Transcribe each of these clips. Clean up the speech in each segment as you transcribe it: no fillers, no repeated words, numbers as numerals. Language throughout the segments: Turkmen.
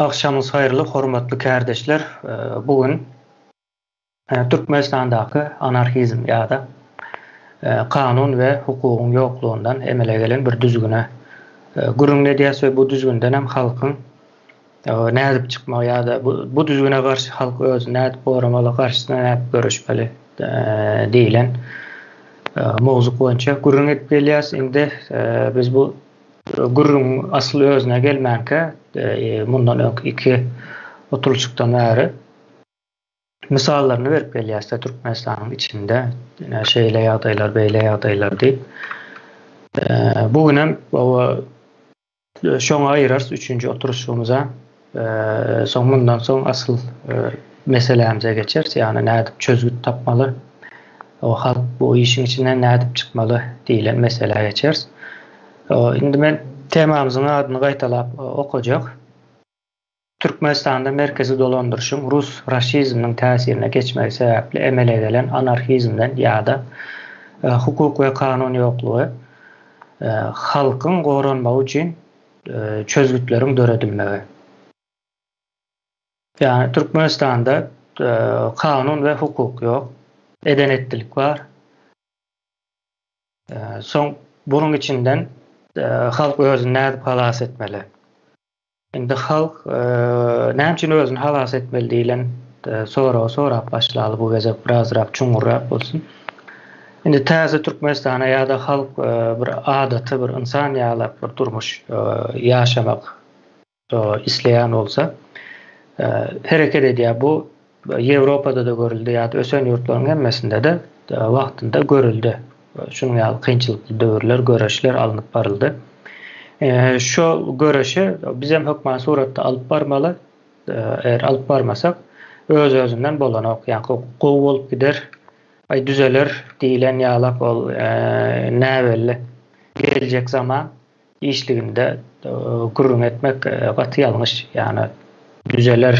Agşamyňyz haýyrly hormatly kärdeşler. Bu gün Türkmenistandaky anarhizm ýa-da kanun we hukugyň ýoklugyndan emele gelen bir düzgüne gürrüň edýäs we bu düzgünden hem halkyň nädip çykmagy ýa-da bu düzgüne garşy halk özüni nädip goramaly, garşysyna nädip göreşmeli diýlen mowzuk boýunça gürrüň edip gelýäs. Indi biz bu Gürrüň asyl özüne gelmänkä, mundan öňki iki oturylyşykdan bäri mysallaryny berip gelýäs-de Türkmenistanyň içinde ine şeýle ýagdaýlar, beýle ýagdaýlar diýip. Bu günem şoňa aýyrarys üçünji oturyşygymyza. Soň mundan soň asyl meselämize geçeris, ýagny nädip çözgüt tapmaly, o halk bu işiň içinden nädip çykmaly diýlen meselä geçeris. Indi men temamyzyň adyny gaýtalap okajak. Türkmenistanda merkezi dolandyryşyň rus raşizminiň täsirine geçmegi sebäpli emele gelen anarhizmden ýa-da hukuk we kanun ýoklugy halkyň goranmagy üçin çözgütleriň döredilmegi. Ýagny Türkmenistanda kanun we hukuk ýok. Eden-etdilik bar. Soň bunuň içinden halk özüni nädip halas etmeli? Indi halk näme üçin özüni halas etmeli diýlen soragy sorap başlaly bu gezek birazrak çuňňurrak bolsun. Indi täze Türkmenistana ýa-da halk bir adaty bir ynsan ýalak bir durmuş ýaşamak isleýän bolsa hereket edýär. Bu Ýewropada-da görüldi ýa-da ösen ýurtlaryň hemmesinde-de wagtynda görüldi. Şunuň ýaly kynçylykly döwürler, göreşler alnyp baryldy. Şo göreşi bizem hökman suratda alyp barmaly. Eger alyp barmasak, öz-özünden bolanok. Ýa-ni gowy bolup gider, aý düzeler diýlen ýalak ol näbelli geljek zaman işliginde gürrüň etmek gaty ýalňyş. Ýagny düzeler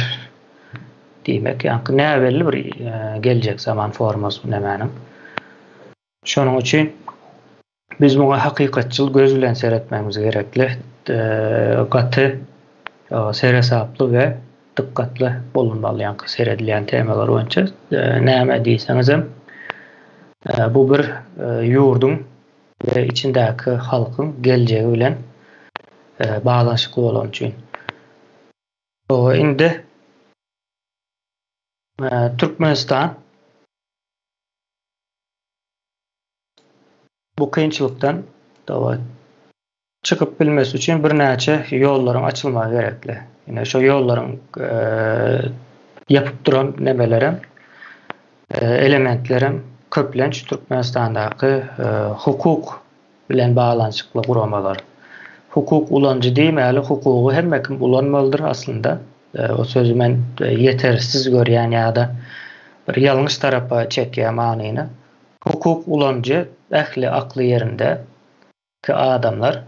diýmek, ýaňky näbelli bir geljek zaman formasy bu nämäniň. Şonuň üçin biz muňa hakykatçyl göz bilen seretmegimiz gerekli. Gaty seresaply we dykgatly bolunmaly ýaňky seredilýän temalar boýunça. Näme diýseňizem, bu bir ýurduň we içindäki halkyň geljegi bilen baglanyşykly bolany üçin. Indi Türkmenistan bu kynçylykdan çykyp bilmesi üçin birnäçe ýollaryň açylmagy gerekli. Ine şo ýollaryň ýapyp duran nemelerem, elementlerem köplenç Türkmenistandaky hukuk bilen baglanyşykly guramalar. Hukuk ulanyjy diýmäli, hukugy hemme kim ulanmalydyr aslynda. O sözi men ýetersiz görýän ýa-da bir ýalňyş tarapa çekýär manyny. Hukuk ulanyjy ähli akly ýerinde ki adamlar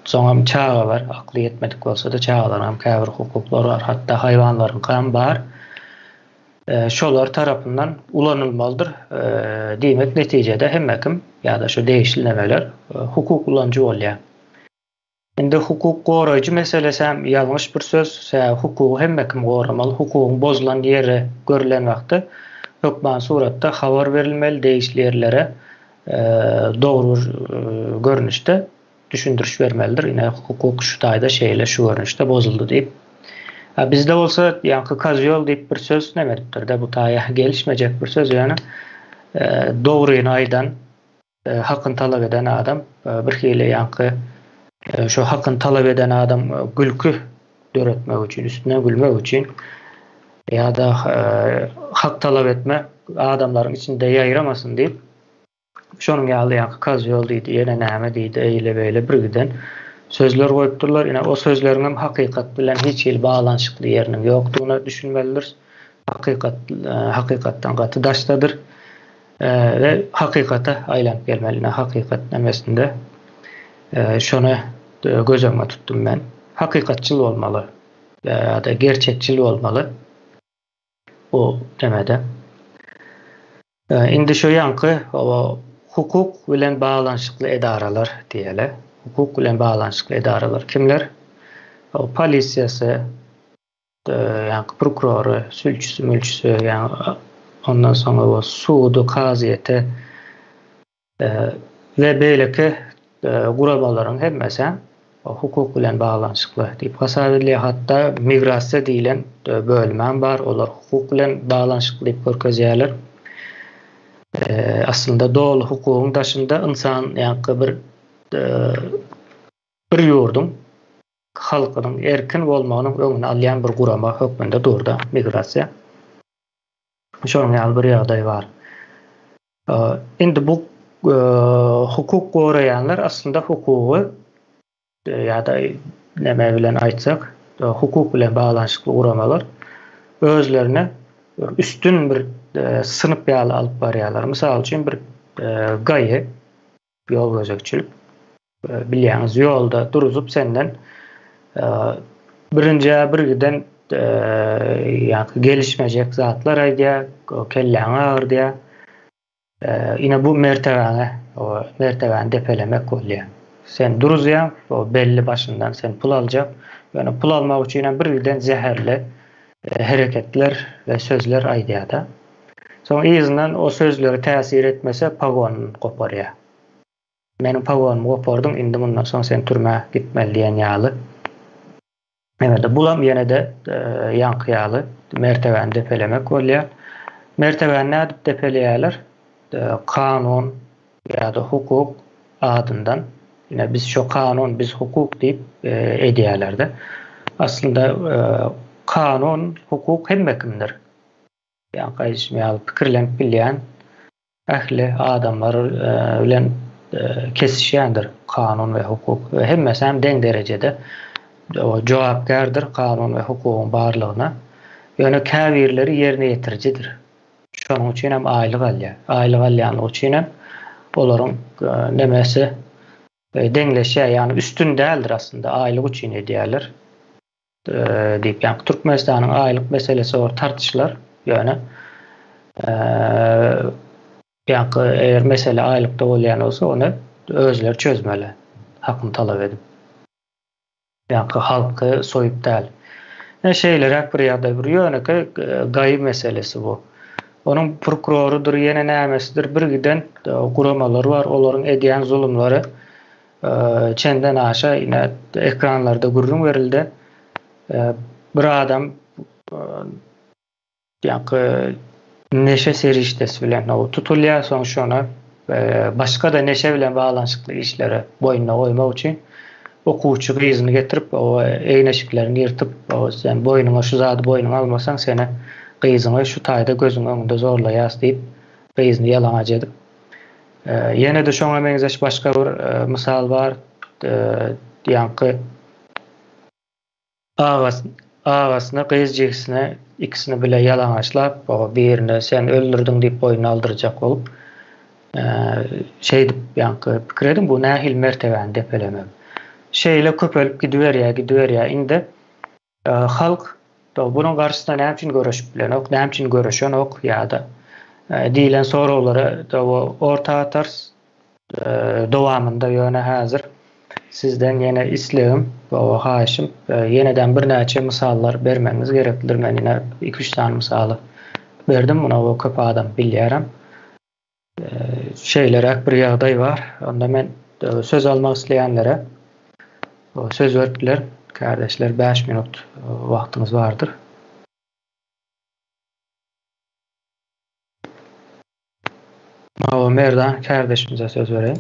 soňam çagalar akly ýetmedik bolsa-da çagalaryňam käbir hukuklary bar hatda haýwanlaryňkam bar. Şolar tarapyndan ulanylmalydyr. Diýmek netijede hemme kim ýa-da şu degişli nemeler hukuk ulanyjy bolýar. Indi hukuk goraýjy meselesi hem ýalňyş bir söz, sebäbi hukugy hemme kim goramaly, hukugyň bozulan ýeri görlen wagty hökman suratda habar berilmeli degişli ýerlere dogry bir görnüşde düşündiriş bermelidir, ine hukuk şu taýda şeýle şu görnüşde bozuldy diýip. A bizde bolsa ýaňky kozýol diýip bir söz neme edipdir-de bu taýa gelişmejek bir söz ýöne dogryny aýdan Hakyny talap eden adam bir hili ýaňky şo hakyny talap eden adam gülki döretmek üçin, üstüne gülmek üçin ýa-da hak talap etme adamlaryň içinde ýaýramasyn diýip şonuň ýaly ýaňky kozýol diýdi, ýene näme diýdi, eýle-beýle birgiden sözler goýupdyrlar. Ine o sözleriňem hakykat bilen hiç hili baglanyşykly ýeriniň ýokdugyna düşünmelidiris. Hakykat hakykatdan gaty daşdadyr. We hakykata aýlanyp gelmeli. Ine hakykat nemesinde şony göz öňüne tutdum men. Hakykatçyl bolmaly ýa-da gerçekçil bolmaly bu temede. Indi şu ýaňky hukuk bilen baglanyşykly edaralar diýeli. Hukuk bilen baglanyşykly edaralar kimler? Polisiýasy, ýaňky prokurory, sülçüsi, mülçüsi, ýa ondan soňra bu sudy, kazyýeti we beýleki guramalaryň hemmesi hukuk bilen baglanyşykly diýip hasap edilýär. Hatda migrasiýa diýlen bölümem bar, olar hukuk bilen baglanyşykly diýip görkezýärler. Aslynda doly hukugyň daşynda ynsan ýaňky bir bir ýurduň halkynyň erkin bolmagynyň öňüni alýan bir gurama hökmünde durda migrasiýa. Şonuň ýaly bir ýagdaý bar. Indi bu hukuk goraýanlar aslynda hukugy ýa-da näme bilen aýtsak, hukuk bilen baglanyşykly guramalar özlerine üstün bir synp ýaly alyp barýarlar. Mysal üçin bir gaýy Ýol gözegçilik. Bilýäňiz, ýolda duruzyp senden birinjä bir giden ýa-da gelişmejek zatlar aýdýar, kelläňi agyrdýar. Ine bu mertebäňe, mertebäni depelemek bolýar. Sen duruzýaň, belli başyndan sen pul aljak. Ýöne pul almak üçin hem bir giden zäherli hereketler we sözler aýdýar-da. Soň yzyndan o sözleri täsir etmese pogonyny goparýar. Meniň pogonymy gopardyň, indi mundan soň sen türmä gitmeli diýen ýaly. Ýene-de bulam ýene-de ýaňky ýaly mertebäni depelemek bolýar. Mertebäni nädip depeleýärler? Kanun ýa-da hukuk adyndan ine biz şo kanun, biz hukuk diýip edýärler-de. Aslynda kanun, hukuk hemme kimdir. Ýaňky aýdyşym ýaly pikirlenip bilýän ähli adamlar bilen kesişýändir kanun we hukuk we hemmesi hem deň derejede jogapkärdir kanun we hukugyň barlygyna. Ýöne käbirleri ýerine ýetirijidir. Şonuň üçin hem aýlyk alýar. Aýlyk alýanlygy üçin hem olaryň nemesi deňleşýär, ýagny üstün däldir aslynda aýlyk üçin edýärler. Diýip, ýaňky Türkmenistanyň aýlyk meselesi bar tartyşylar, ýöne ýaňky eger mesele aýlykda bolýan bolsa, ony özleri çözmeli, hakyny talap edip. Ýaňky halky soýup däl. Ine şeýleräk bir ýagdaý, bir ýönekeý gaýy meselesi bu. Onuň prokurorydyr, ýene nämesidir birgiden guramalar bar, olaryň edýän zulumlary Çenden aşa ine ekranlarda gürrüň berildi. Bir adam ýaňky neşe serişdesi bilen tutulýar, soň şony başga-da neşe bilen baglanyşykly işlere boýnuna goýmak üçin okuwçy gyzyny getirip, o egin-eşiklerini ýyrtyp, sen boýnuňa şu zady boýnuňa almasaň, seni gyzyňy şu taýda gözüň öňünde zorlaýas diýip, gyzyny ýalaňaç edip Ýene-de şoňa meňzeş başga bir mysal bar. Ýaňky agasyny, gyz jigisini ikisini bile ýalaňaçlap, birine sen öldürdiň diýip boýnuna aldyrjak bolup, şeýdip ýaňky pikir ediň, bu nähili mertebäni depelemek. Şeýle köpelip gidiberýär, gidiberýär. Indi Halk bunuň garşysyna näme üçin göreşip bilenok, näme üçin göreşenok ýa-da diýlen soraglary orta atarys dowamynda ýöne häzir sizden ýene islegim we haýyşym ýeneden birnäçe mysallar bermegiňiz gereklidir. Men ine iki-üç sany mysaly berdim, muny köp adam bilýärem. Şeýleräk bir ýagdaý bar. Onda men söz almak isleýänlere söz berip bilerin. Kärdeşler 5 minut wagtyňyz bardyr. Hawa, Merdan kärdeşimize söz bereýin.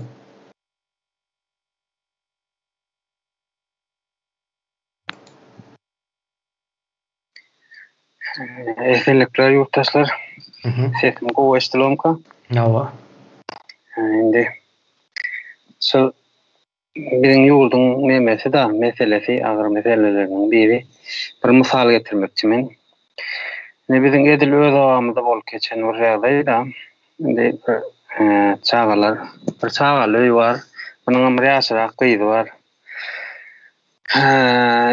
Esenlikler ýurtdaşlar. Sesim gowy eşidilomka? Hawa. Indi şu biziň ýurduň nemesi da meselesi agyr meseleleriniň biri. Bir mysal getirmekçi men. Indi biziň edil öz obamyzda bolup geçen bir ýagdaý da. Indi bir çagalar, bir çagaly öý bar. Munuň bir ýaşrak gyzy bar.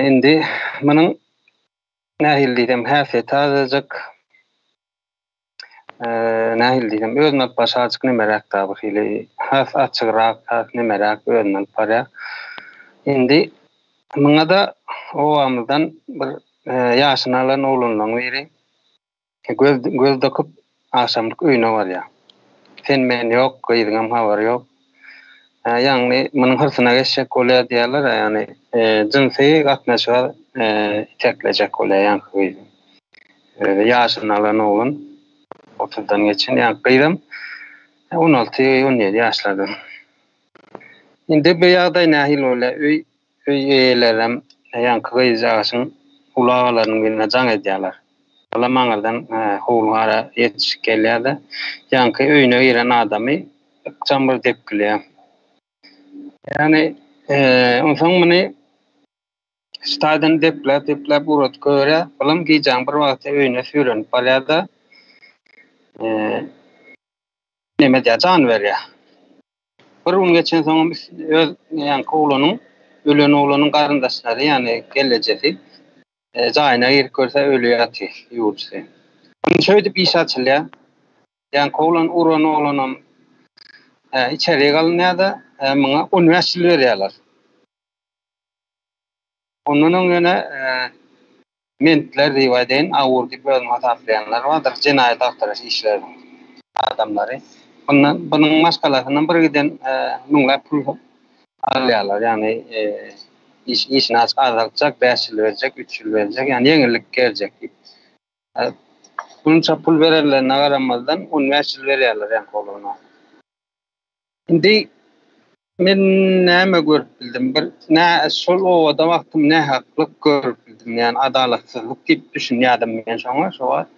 Indi munuň nähili diýsem häsiýeti azajyk nähili diýsem özüni alyp barşy azajyk nemeräk da bir hili has açygrak has nemeräk özüni alyp barýar. Indi muňa-da. Obamyzdan bir ýaşyny alan oglanlaryň biri göz göz dykyp agşamlyk öýüne barýar. Sen men ýok, gyzyňam habary ýok. Ýagny munuň hyrsyna geçjek bolýar diýýärler, ýagny jynsy gatnaşyga iteklejek bolýar ýaňky gyzy. Ýaşyny alan oglan otuzdan geçen, ýaňky gyzam 16, 17 ýaşlardan. Indi bu ýagdaý nähili bolýar? Öý öý eýelerem ýaňky gyzjagaşyň uly agalarynyň birine jaň edýärler. Olam aňyrdan howul-hara ýetişip gelýär-de, ýaňky öýüne giren adamy ykjam bir depgileýär. Ýagny, onsoň muny şu taýdan depläp-depläp ugradyp goýberýär. Olam gijäň bir wagty öýüne süýrenip barýar-da, neme edýär, jan berýär. Bir gün geçensoňam öz ýaňky oglanyň, ölen oglanyň garyndaşlary, ýagny gelnejesi jaýyna girip görse öli ýatyr, ýuwujysy. Indi şeýdip iş açylýar. Ýaňky oglan uran oglanam içeri alynýar-da, muňa 15 ýyl berýärler. Ondan öň ýöne Mentler diýip aýdaýyn, awur diýip özüni hasaplaýanlar bardyr, jenaýat agtaryş işleriniň adamlary. Bundan, bunuň maşgalasyndan bir giden müňläp pul alýarlar. Ýagny iş, işini açyk azaltjak, bäş ýyl berjek, üç ýyl berjek, ýagny ýeňillik berjek diýip. Munça pul berenlerine garamazdan, 15 ýyl berýärler ýaňky oglana. Indi men näme görüp bildim? Bir nä şol obada wagtym nähaklyk görüp bildim. Ýani adalatsyzlyk diýip düşünýärdim men şoňa şo wagt.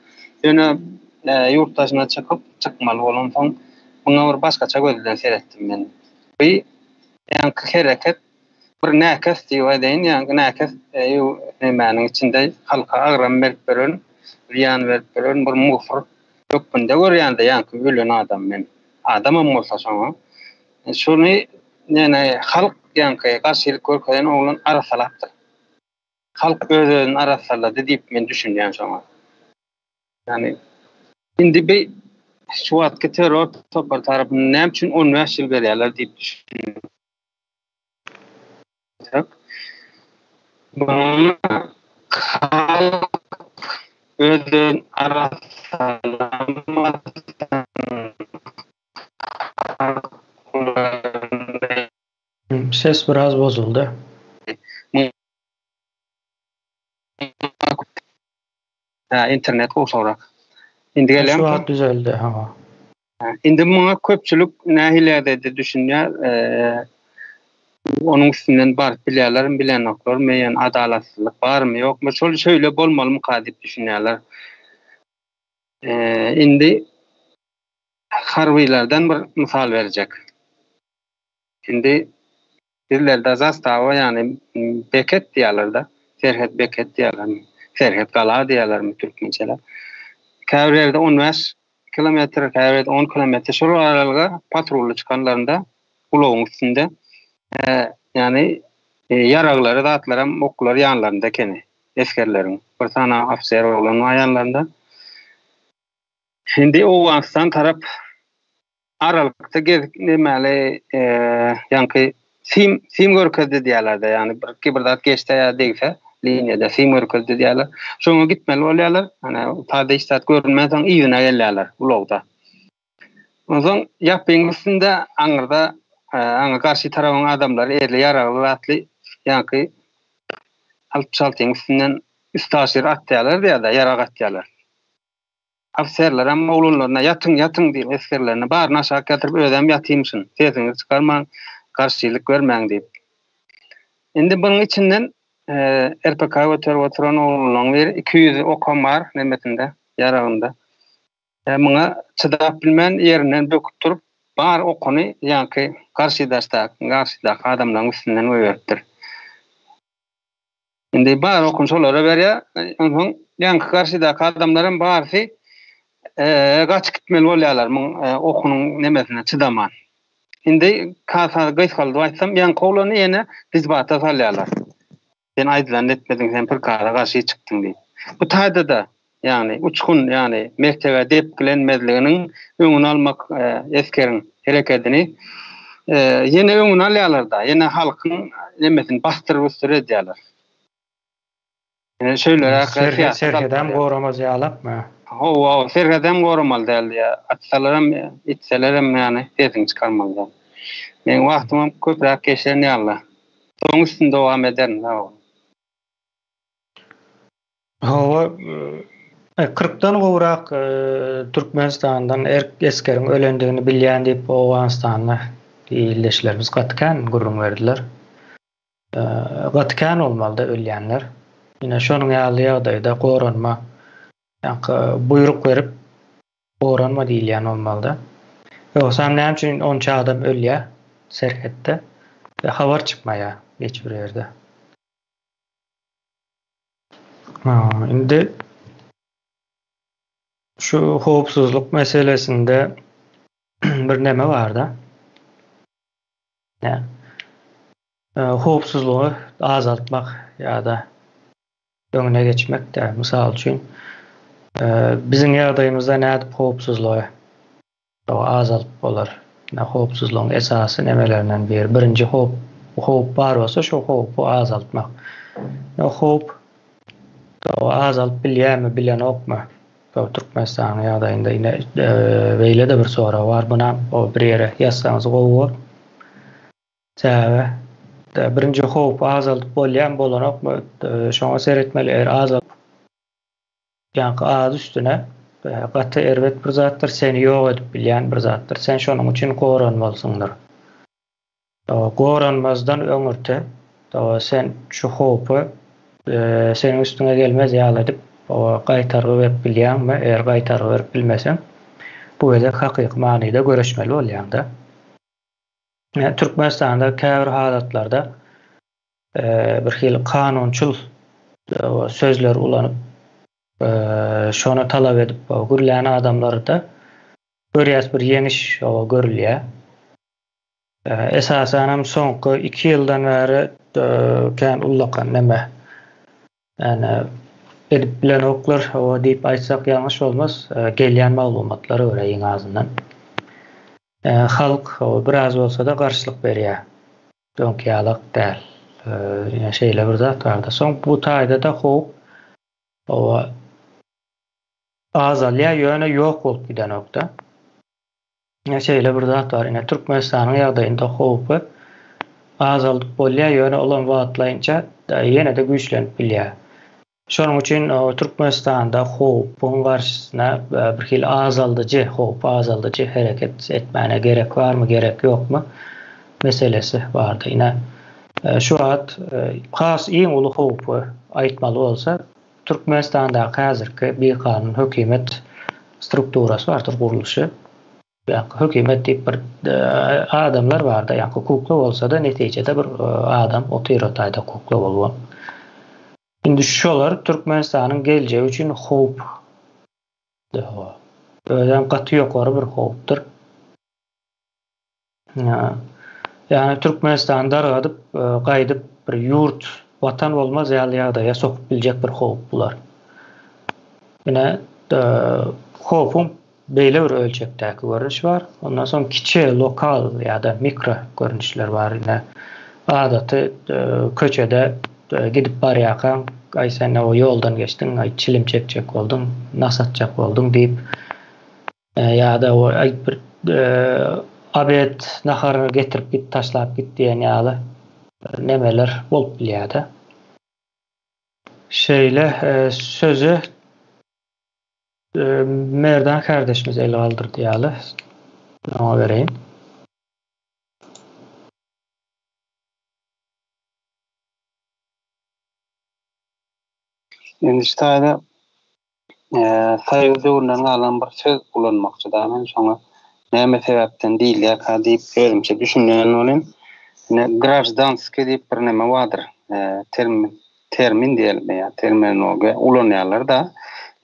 Ýöne e, ýurt daşyna çykyp, çykmaly bolansoň muňa bir başgaça göz bilen seretdim men. Bu ýaňky hereket bir näkes diýip aýdaýyn, ýaňky näkes e, nämäniň içinde halka agram berip beren, zyýan berip beren bir musur hökmünde görýän-de ýaňky ölen adam men. Adamam bolsa şoňa. Şuny ýene halk ýaňky garşylyk görkezen oglan arassalapdyr. Halk öz-özüni arassalady diýip men düşünýän şoňa. Ýani indi bi şu wagtky terror topary tarapyndan näme üçin 15 ýyl berýärler diýip düşünýän. Muny halk özüni arassalamasyn, Ses biraz bozuldy. Ha, internet gowşagrak. Indi gelýärmi? Şu wagt düzeldi, hawa. Indi muňa köpçülik nähili ýagdaýda düşünýär? Onuň üstünden baryp bilýärlermi, bilenoklarmy? Ýöne adalatsyzlyk barmy, ýokmy? Şol şeýle bolmalymyka diýip düşünýärler. Indi harbylardan bir mysal berjek. Indi Bizlerde zastawa ýagny beket diýýärler-de, serhet beket diýýärlermi, serhet gala diýýärlermi türkmençeler. Käbir ýerde 15 kilometr, käbir ýerde 10 kilometr şol aralyga patrully çykanlarynda ulagyň üstünde ýagny ýaraglary zatlaram oklar ýanlarynda ekeni esgerleriň. Bir sany ofiser oglan bar ýanlarynda. Indi Owganystan tarap aralykda gezip nämäli ýaňky sim sim görkezdi diýýärler-de, ýagny bir bir zat geçse ýa degse liniýada sim görkezdi diýýärler. Şoňa gitmeli bolýarlar. Ana tada hiç zat görünmänsoň yzyna gelýärler ulagda. Onsoň ýapyň üstünde aňyrda aňa garşy tarabyň adamlary eli ýaragly zatly ýaňky 66-yň üstünden üstaşyr atýarlar diýýärler, ýarag atýarlar. Ofiserlerem oglanlaryna ýatyň, ýatyň diýip, esgerlerine baryny aşak ýatyryp, özem ýatymyşyn, sesiňizi çykarmaň, garşylyk bermäň diýip. Indi bunuň içinden RPK göterip oturan oglanlaryň biri 200 okam bar nemesinde, ýaragynda. Muňa çydap bilmän ýerinden böküp turup, bar okuny ýaňky garşydaşdaky, garşydaky adamlaryň üstünden goýberipdir. Indi bar okuny şolara berýär. Onsoň ýaňky garşydaky adamlaram barysy gaçyp gitmeli bolýarlar muň okunyň nemesine çydaman. Indi kasa gysgaldyp aýtsam, ýaňky oglany ýene dizbata salýarlar. Sen aýdylanyny etmediň, sen prikaza garşy çykdyň diýip. Bu taýda-da Ýagny uçgun, ýagny mertebe depgilenmezliginiň öňüni almak esgeriň herekedini ýene öňüni alýarlar-da, ýene halkyň nemesini basdyr-busdur edýärler. Ine şeýleräk syýasat. Serhedem goramaz ýalakmy? Hawa, serhedem goramaly däl diýýär. Atsalaram, itselerem ýany sesiňi çykarmaly däl. Meň wagtymam köpräk geçen ýaly. Soň üstüni dowam ederin, sag boluň. Hawa, kyrkdan gowrak Türkmenistandan erk esgeriň ölendigini bilýän diýip Owganystanda ildeşlerimiz gaty kän gürrüň berdiler. Gaty kän bolmalyda ölýänler. Ine şonuň ýaly ýagdaýda goranma ýaňky buýruk berip goranma diýilýän bolmalyda. Ýogsam näme üçin onça adam ölýär serhetde we habar çykmaýar hiç bir ýerde. Indi şu howpsuzlyk meselesinde bir neme barda. Howpsuzlygy azaltmak ýa-da öňüne geçmek-de, mysal üçin, biziň ýagdaýymyzda nädip howpsuzlygy azaltyp bolar? Howpsuzlygyň esasy nemelerinden biri, birinji howp, howp bar bolsa, şo howpy azaltmak. Howp azalyp bilýärmi, bilenokmy? Türkmenistanyň ýagdaýynda ine beýle-de bir sorag bar. Munam bir ýere ýazsaňyz gowy bor. Sebäbi birinji howpy azaldyp bolýarmy, bolanokmy, şoňa seretmeli. Eger azaldyp ýaňky az üstüne gaty erbet bir zatdyr, seni ýok edip bilýän bir zatdyr. Sen şonuň üçin goranmalysyňdyr. Goranmazdan öňürti sen şu howpy seniň üstüňe gelmez ýaly edip gaýtargy berip bilýäňmi? Eger gaýtargy berip bilmeseň, bu gezek hakyky manyda göreşmeli bolýaň-da. Türkmenistanda käbir halatlarda bir hili kanunçyl sözleri ulanyp, şony talap edip gürlän adamlarda görýäs bir ýeňiş görülýär. Esasanam soňky iki ýyldan bäri kän ullakan neme ýani edip bilenoklar hawa diýip aýtsak ýalňyş bolmaz gelýän maglumatlara görä iň azyndan. Halk hawa biraz bolsada garşylyk berýär. Öňki ýalak däl. Ýa şeýle bir zat barda. Soň bu taýda-da howp hawa azalýar ýöne ýok bolup gidenokda. Ine şeýle bir zat bar, ine Türkmenistanyň ýagdaýynda howpy azaldyp bolýar, ýöne olam wagtlaýynça ýene-de güýçlenip bilýär. Şonuň üçin Türkmenistanda howpuň garşysyna bir hili azaldyjy, howpy azaldyjy hereket etmäne gerek barmy, gerek ýokmy meselesi bardy. Ine şu wagt has iň uly howpy aýtmaly bolsa Türkmenistandaky häzirki bikanun hökümet strukturasy bardyr, gurluşy. Ýa-da hökümet diýip bir adamlar barda, ýa kukla bolsa-da netijede bir adam otyr o taýda kukla bolubam. Indi şolar Türkmenistanyň geljegi üçin howp. Özem gaty ýokary bir howpdur. Ýagny Türkmenistany dargadyp, gaýdyp bir ýurt, watan bolmaz ýaly ýagdaýa sokup biljek bir howp bular. Ine, howpuň beýle bir ölçekdäki görnüşi bar. Ondan soň kiçi, lokal ýa-da mikro görnüşler bar. Ine, adaty köçede gidip barýarkaň, aý sen o ýoldan geçdiň, aý çilim çekjek bolduň, nas atjak bolduň diýip, Ýa-da o aýt bir obed naharyňy getirip git, taşlap git diýen ýaly nemeler bolup bilýär-de. Şeýle sözi Merdan kardeşimiz el galdyrdy ýaly. Oňa bereýin. Indi şu taýda Soýuz döwründen galan bir söz ulanmakçy-da men şoňa näme sebäpden diýilýärkä diýip özümçe düşünýän welin, ine graždanskiý diýip bir neme bardyr, termin termin diýelimi ýa terminologiýa ulanýarlar-da.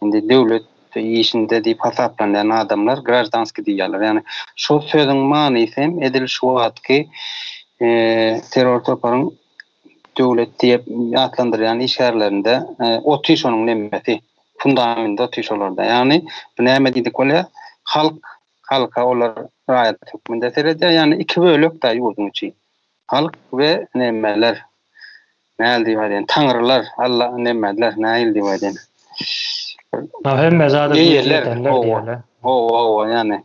Indi döwlet işinde diýip hasaplanýan adamlar graždanskiý diýýärler. Ýagny şol sözüň manysy hem edil şu wagtky terror toparyň döwlet diýip atlandyrýan işgärlerinde oty şonuň nemesi, fundamenti oty şolarda. Ýagny bu näme diýdik bolýar? Halk, halka olar raýat hökmünde seredýär. Ýagny iki bölek-dä ýurduň içi. Halk we nemeler. Näl diýip aýdaýyn, taňrylar, Alla nemediler, nähili diýip aýdaýyn. Ha hemme zada güýji ýetenler diýýärler. Hawa, hawa, ýagny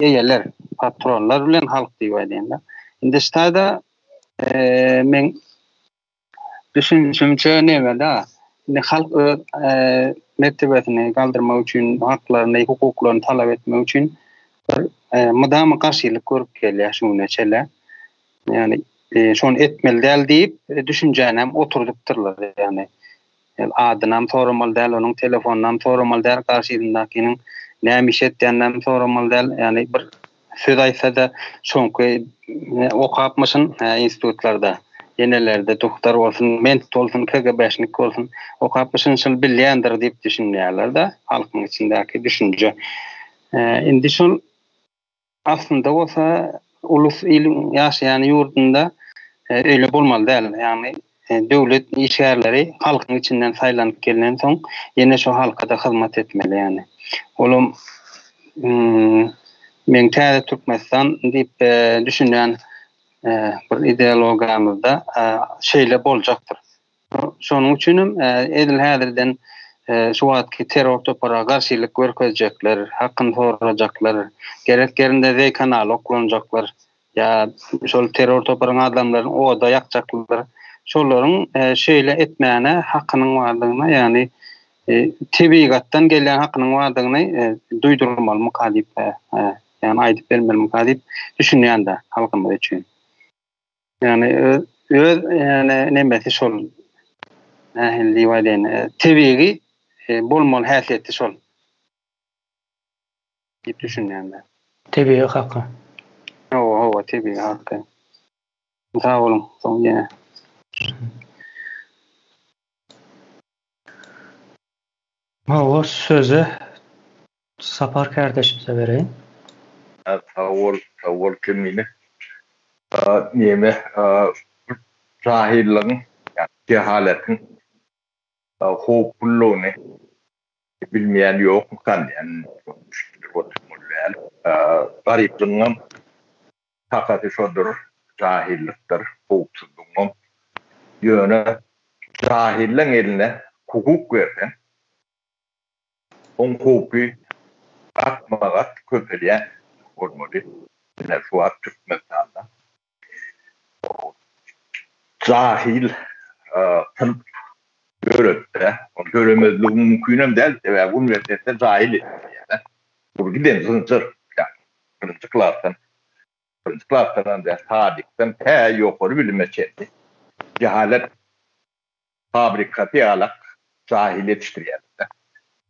eýeler, patronlar bilen halk diýip aýdaýyn-da. Indi ştaýda meň düşünişimçe neme-de, indi halk öz mertebesini galdyrmak üçin, haklaryny, hukuklaryny talap etmek üçin bir mydama garşylyk görüp gelýär şu güne çenli. Ýagny şony etmeli däl diýip düşünjäni hem oturdypdyrlar. Ýagny adynam soramaly däl, onuň telefonynam soramaly däl, garşysyndakynyň näme iş etýäninem soramaly däl. Ýagny bir söz aýtsa-da şoňky okapmyşyn institutlarda, ýenelerde duhtar bolsun, ment bolsun, KGB-şnik bolsun, okapmyşyn şul bilýändir diýip düşünýärler-de, halkyň içindäki düşünje. Indi şol Aslynda bolsa ulus iliň ýaşaýan ýurdunda öýle bolmaly däl. Ýagny döwlet işgärleri halkyň içinden saýlanyp gelnensoň ýene şo halka-da hyzmat etmeli ýagny. Olam meň täze Türkmenistan diýip düşünýän bir ideologiýamyzda şeýle boljakdyr. Şonuň üçin hem edil häzirden şu wagtky terror topara garşylyk görkezjekler, hakyny sorajaklar, gerek ýerinde zeý kanaly oklanjaklar ýa şol terror toparyň adamlaryny oda ýakjaklar, şolaryň şeýle etmäne hakynyň bardygyna, ýagny tebigatdan gelýän hakynyň bardygyny duýdurmalymyka diýip, ýagny aýdyp bermelimika diýip düşünýän-de halkymyz üçin. Ýagny öz öz ýagny nemesi şol nähili diýip aýdaýyn, tebigy bolmaly häsiýeti şol diýip düşünýän men. Tebigy haky. Hawa, hawa, tebigy haky. Sag boluň, soň ýene. Hawa, sözi Sapar kärdeşimize bereýin. Sag bol, sag bol Kemine. Neme jahyllygyň, jehaletiň howplulygyny bilmeýän ýokmukan diýen düşündirip oturmaly däl. Garyplygyňam sakasy şodur, jahillykdyr, howpsuzlygyňam. Ýöne jahyllaň eline hukuk berseň, Oň howpy gatma-gat köpelýän bolmaly. Ine, şu wagt Türkmenistanda jahyl synp döretdi. Ol döremezligi mümkinem däl, sebäbi uniwersitetde jahyl ýetişdirýärler. Bu giden zynjyr, ýagny birinji klasdan, birinji klasdanam däl, sadikden tä ýokary bilime çenli jahalet fabrikasy ýalak jahil ýetişdirýärler.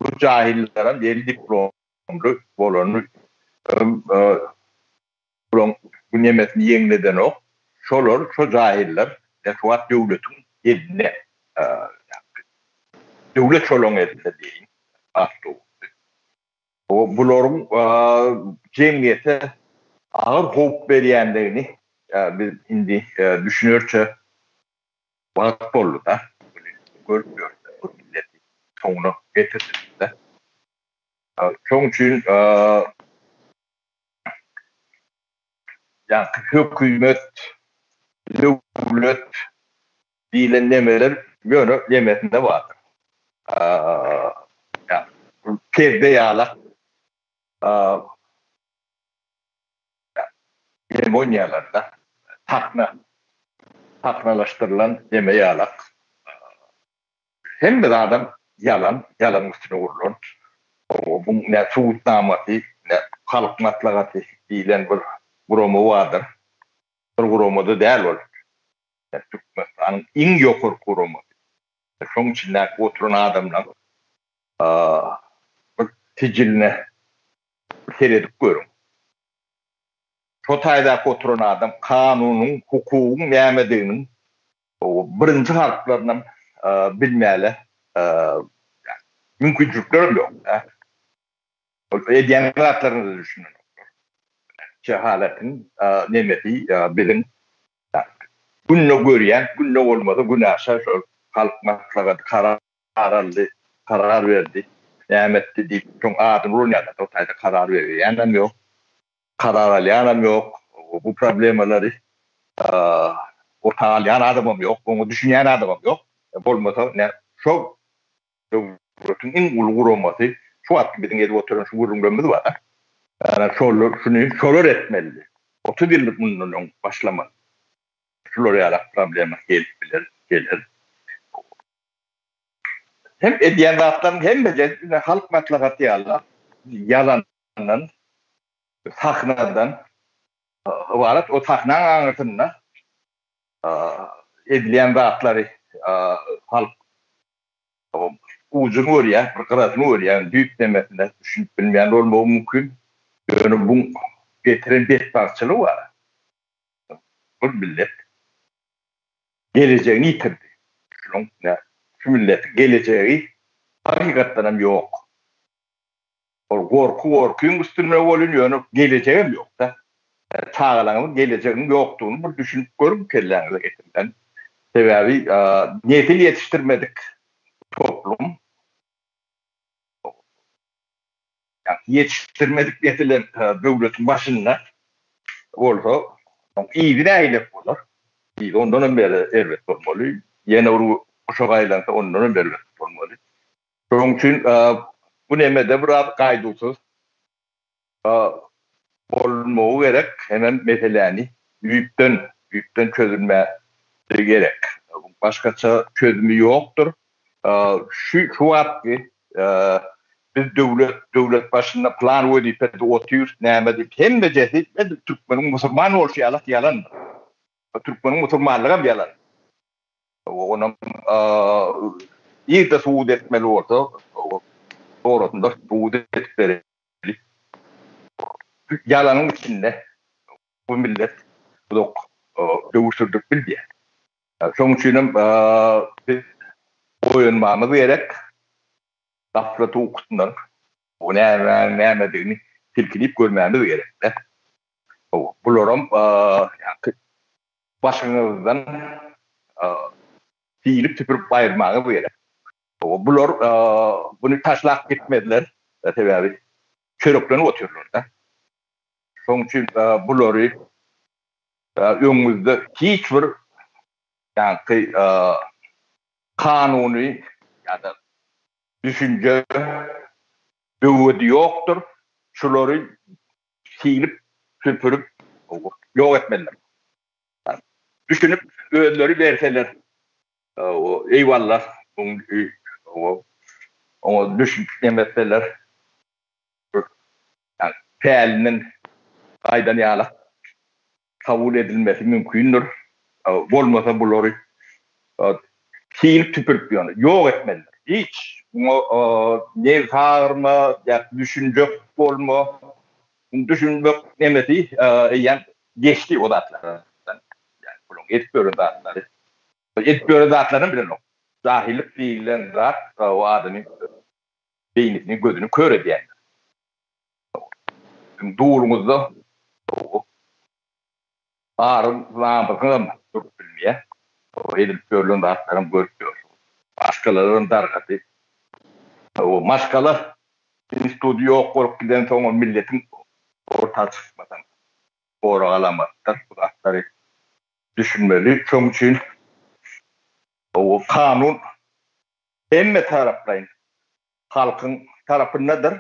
Bu jahyllaram eli diplomly bolany bulaň bu nemesini ýeňledenok. Şolar, şo jahyllar şu wagt döwletiň elinde. Döwlet şolaň elinde diýeýin has dogrusy. Bularyň jemgyýete agyr howp berýändigini biz indi düşünerçe Wagt boldy-da, muny görüp ýörse, bu milleti soňuna getirdiler-de. Şoň üçin ýaňky hökümet, döwlet diýlen nemeler ýöne nemesinde bardyr. Perde ýalak Neme oýnaýarlar-da, sahna, sahnalaşdyrylan neme ýalak. Hemme zadam ýalan, ýalanyň üstüne gurlan. Bu ne subutnamasy, ne Halk Maslahaty diýlen bir gurama bardyr. Bir gurama-da däl ol. Türkmenistanyň iň ýokarky guramasy. Şoň içindäki oturan adamlaryň bir sijiline seredip görüň. Şo taýdaky oturan adam kanunyň, hukugyň nämediginiň birinji harplarynam bilmäle mümkinçiliklerem ýok. Ol edýän zatlaryna-da düşünenoklar. Jehaletiň nemesi biziň günde görýän, günde bolmasa günaşa şol Halk Maslahaty karar aldy, karar berdi, näme etdi diýip şoň adyny ulanýarlar. O taýda karar berýänem ýok. Karar alýanam ýok. Bu problemalary. Orta alýan adamam ýok, oňa düşünýän adamam ýok. Bolmasa ne şo döwletiň iň uly guramasy şu wagtky biziň edip oturan şu gürrüňlerimiz bar. Ýa şolar şuny şolar etmelidi. 30 ýyl mundan öň başlamaly. Şular ýaly problema gelip biler, geler. Hem edýän zatlaryň hemmesi halk maslahaty ýaly ýalandan, sahnadan ybarat. O sahnaň aňyrsynda edilýän zatlary halk ujuny görýär, bir gyrasyny görýär, düýp nemesine düşünip bilmeýän bolmagy mümkin. Ýöne buň getiren betbagtçylygy bar. Bu millet gelejegini ýitirdi. Şunuň şu milletiň gelejegi hakykatdan hem ýok. Ol gorky gorkyň üstünde bolýan, ýöne gelejegem ýok-da. Çagalaryňyzyň gelejeginiň ýokdugyny bir düşünip görüň kelläňize getiriň. Sebäbi nesil ýetişdirmedik toplum ýetişdirmedik nesilem döwletiň başynda bolsa, yzy nähili bolar? Yzy ondan hem erbet bolmaly. Ýene bir guşak aýlansa ondan hem erbet bolmaly. Şonuň üçin bu nemede biraz gaýduwsyz bolmagy gerek, hemem meseläni düýpden, düýpden çözülmesi gerek. Başgaça çözümi ýokdur. Şu şu wagtky biz döwlet, döwlet başynda pylan wezipede otyrys, näme diýip hemmejesi edil türkmeniň musulman bolşy ýaly ýalandyr. Türkmeniň musulmanlygam ýalan. Onam nirde subut etmeli bolsa, sorasynda subut edip bereli. Ýalanyň içinde bu millet uzak döwür sürdürip bilmeýär. Şonuň üçin hem biz oýanmamyz gerek. Gaflat ukusyndan bu nämäniň nämedigini silkinip görmämiz gerek-de. Bularam başyňyzdan silip süpürip aýyrmagyňyz gerek. Bular buny taşlap gitmezler, sebäbi çöreklenip otyrlar-da. Şonuň üçin bulary öňüňizde hiç bir ýaňky kanuny ýa-da düşünje böwedi ýokdur. Şulary silip, süpürip ýok etmelidir. Düşünip özleri berseler eýwallah oňa düşünip etseler pälinden gaýdan ýaly kabul edilmesi mümkindir. Bolmasa bulary silip süpürip ýöne ýok etmelidir. Hiç muňa nebs agyrma ýa düşünjek bolma. Düşünmek nemesi eýýäm geçdi o zatlardan. Ýani bularyň edip ýören zatlary. Edip ýören zatlaryny bilenok. Jahyllyk diýilen zat o adamyň beýnisini, gözüni kör edýändir. Siziň duluňyzda aryň namysyňyzam durup bilmeýär. Edilip ýörlen zatlaram görüp ýörsüňiz. Maşgalalaram dargady. Maşgala instituty ýok bolup gidensoň ol milletiň orta çykmasaň gorag alamatdyr. Bu zatlary düşünmeli. Şoň üçin kanun hemme taraplaýyn halkyň tarapyndadyr.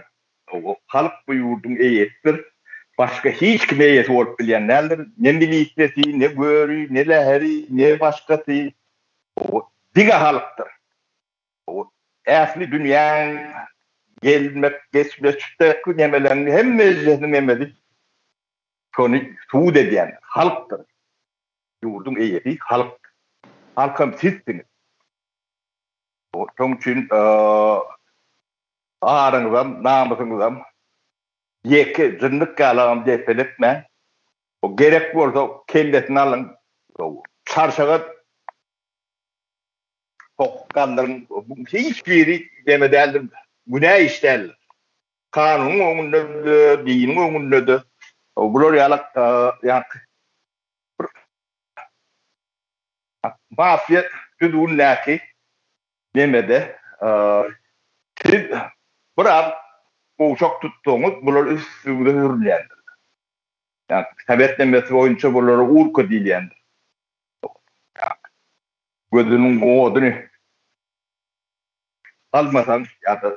Halk bu ýurduň eýesidir. Başga hiç kim eýesi bolup bilýän däldir. Ne milisesi, ne göri, ne läheri, ne başgasy. Diňe halkdyr. Ähli dünýäň gelmek, geçmeçdäki nemeleň hemmejesiniň emeli şony subut edýän halkdyr. Ýurduň eýesi halkdyr. Halkam sizsiňiz. Şonuň üçin aryňyzam, namysyňyzam ýeke jyndyk ýalagam depeletmäň. Gerek bolsa kellesini alyň, çarşaga sokup galdyryň. Hiç biri neme däldir, günä iş däldir. Kanunyň öňünde-de, diniň öňünde-de bular ýaly ýaňky bir mafiýa düzgündäki nemede siz biraz gowşak tutsaňyz bular üstüňize hürülýändir. Ýagny sowet nemesi boýunça bulara urka diýilýändir. Gözüniň oduny almasaň ýa-da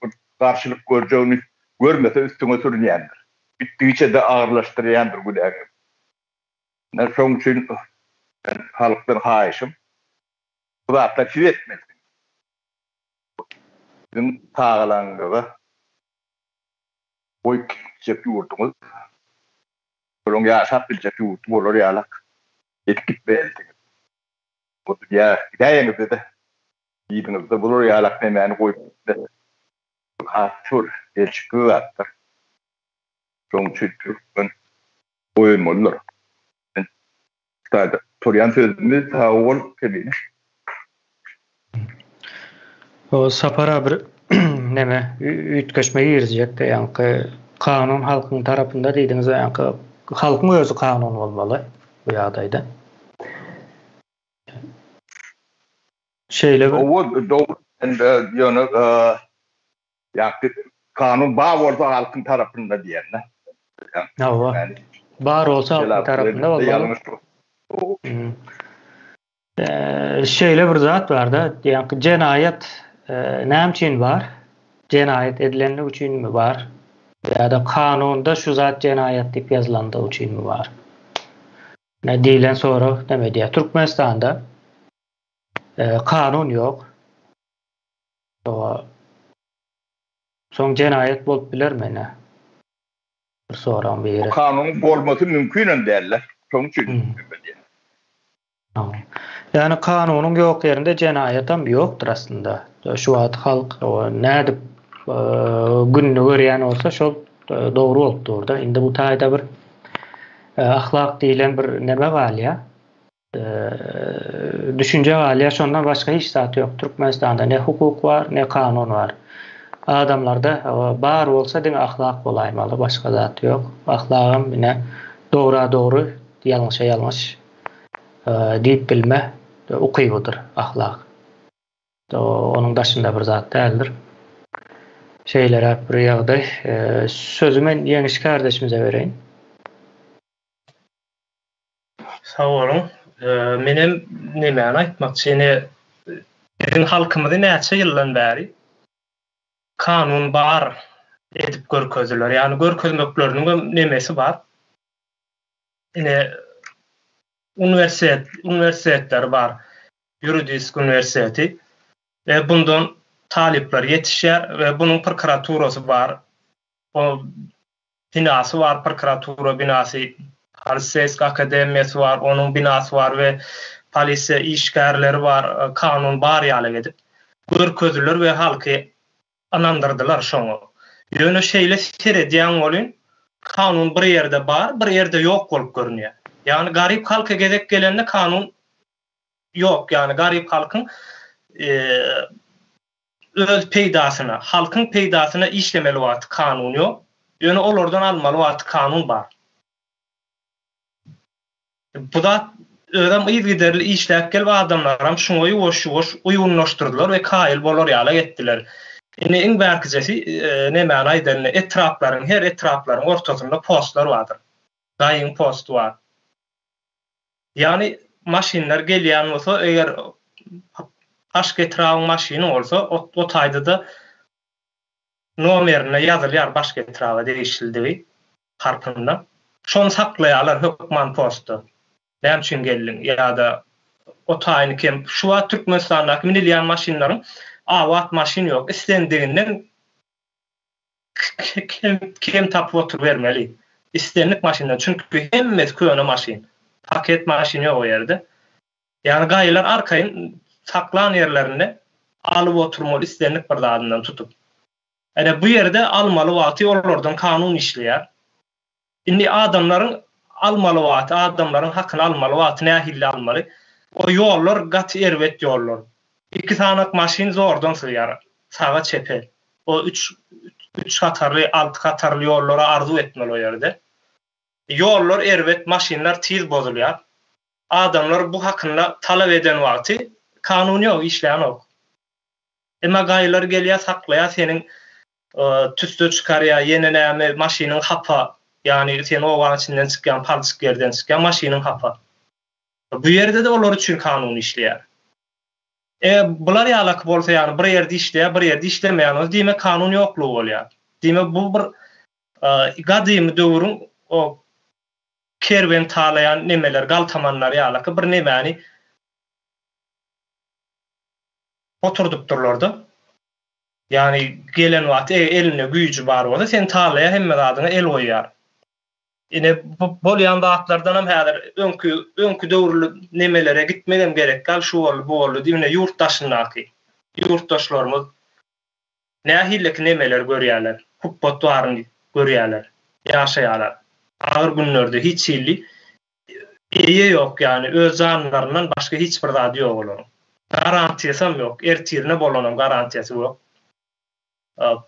bir garşylyk görjegini görmese üstüňe sürünýändir. Gitdigiçe-de agyrlaşdyrýandyr günäňi. Ine şoň üçin men halkdan haýyşym, bu zatlary siz etmelisiňiz. Siziň çagalaryňyza goýup gitjek ýurduňyz, olaryň ýaşap biljek ýurdy bolar ýalak edip gitmelisiňiz. Bu dünýä gidäýeňizde-de yzyňyzda bular ýalak nemäni goýup gitmek has bir gelşiksiz zatdyr. Şonuň üçin türkmen oýanmalydyr. Men şu taýda turýan sözümi sag bol Kemine. O Sapar bir neme üýtgeşme girizjekdi ýaňky kanun halkyň tarapynda diýdiňiz ýaňky halkyň özi kanun bolmaly bu ýagdaýda. Şeýle bir. Owo dogry ýöne ýaňky kanun bar bolsa halkyň tarapynda diýende. Hawa. Bar bolsa halkyň tarapynda bolmaly. Şeýle bir zat bar-da, ýaňky jenaýat näme üçin bar? Jenaýat edilenligi üçinmi bar? Ýa-da kanunda şu zat jenaýat diýip ýazylandygy üçinmi bar? Ne diýlen sorag näme diýýär? Türkmenistanda kanun ýok. Soň jenaýat bolup bilermi ine? Bir soragyň biri. Kanunyň bolmasy mümkinem däl-de. Şonuň üçin diýýän. Ýagny kanunyň ýok ýerinde jenaýatam ýokdur aslynda. Şu wagt halk nädip gününi görýän bolsa şol dogry bolup durda. Indi bu taýda bir ahlak diýlen bir neme galýar. Düşünje galýar. Şondan başga hiç zat ýok. Türkmenistanda ne hukuk bar, ne kanun bar. Adamlarda bar bolsa diňe ahlak bolaýmaly, başga zat ýok. Ahlagam ine dogra dogry, ýalňyşa ýalňyş. Diýip bilme ukybydyr ahlak. Onuň daşynda bir zat däldir. Şeýleräk bir ýagdaý. Sözi men Ýeňiş kardeşimize bereýin. Sag boluň. Menem nemäni aýtmakçy, ine biziň halkymyzy näçe ýyldan bäri kanun bar edip görkezdiler. Ýagny görkezmekleriniňem nemesi bar. Ine uniwersitet uniwersitetleri bar. Ýuridisk uniwersiteti we bundan talyplar ýetişýär we bunuň prokuraturasy bar. O binasy bar, prokuratura binasy, Poliseýski akademiýasy bar, onuň binasy bar we polisiýa işgärleri bar, kanun bar ýaly edip görkezdiler we halky Ynandyrdylar şoňa. Ýöne şeýle seredýäň welin, kanun bir ýerde bar, bir ýerde ýok bolup görünýär. Ýagny garyp halka gezek gelende kanun ýok. Ýagny garyp halkyň öz peýdasyna, halkyň peýdasyna işlemeli wagty kanun ýok. Ýöne olardan almaly wagty kanun bar. Bu zat özem yzygiderli işläp gelip adamlaram şuňa ýuwaş-ýuwaş uýgunlaşdyrdylar we kaýyl bolar ýalak etdiler. Indi iň bärkijesi nemäni aýdaýyn etraplaryň her etraplaryň ortasynda postlar bardyr. Gaýyň posty bar. Ýagny maşynlar gelýän bolsa eger başga etrabyň maşyny bolsa o taýda-da nomerinde ýazylýar başga etraba degişlidigi harpynda. Şony saklaýarlar hökman postda. Näme üçin geldiň ýa-da o taýyny kem. Şu wagt Türkmenistandaky münülýän maşynlaryň abat maşyn ýok. Islendiginden kem tapyp oturybermeli. Islendik maşyndan. Çünki hemmesi köne maşyn. Paket maşyn ýok o ýerde. Ýagny gaýylar arkaýyn saklan ýerlerinde alyp oturmaly islendik bir zadyndan tutup. Ene bu ýerde almaly wagty olardan kanun işleýär. Indi adamlaryň almaly wagty, adamlaryň hakyny almaly wagty nähilli almaly? O ýollar gaty erbet ýollar. Iki sanak maşyn zordan sygýar saga çepe. O üç üç hatarly, alty hatarly ýollara arzuw etmeli o ýerde. Ýollar erbet, maşynlar tiz bozulýar. Adamlar bu hakynda talap eden wagty kanun ýok, işlänok. Emma gaýylar gelýär, saklaýar seniň tüsse çykarýar, ýene näme maşynyň hapa, ýagny sen obaň içinden çykýaň, palçyk ýerden çykýaň, maşynyň hapa. Bu ýerde-de olar üçin kanun işleýär. Eger bular ýalaky bolsa ýagny bir ýerde işleýär, bir ýerde işlemeýän bolsa diýmek kanun ýoklugy bolýar. Diýmek bu bir gadymy döwrüň o kerwen talaýan nemeler, galtamanlar ýalaky bir nemäni oturdypdyrlar-da. Ýagny gelen wagty eger elinde güýji bar bolsa seni talaýar hemme zadyňa el goýýar. Ine bu bolýan zatlardanam häzir öňki öňki döwürli nemelere gitmegem gerek däl şu boldy bu boldy diýip ine ýurt daşyndaky ýurtdaşlarymyz nähilleki nemeler görýärler hupbat baryny görýärler ýaşaýarlar agyr günlerde hiç hili eýe ýok ýagny öz janlaryndan başga hiç bir zady ýok olaryň garantiýasam ýok ertirine bolanam garantiýasy ýok.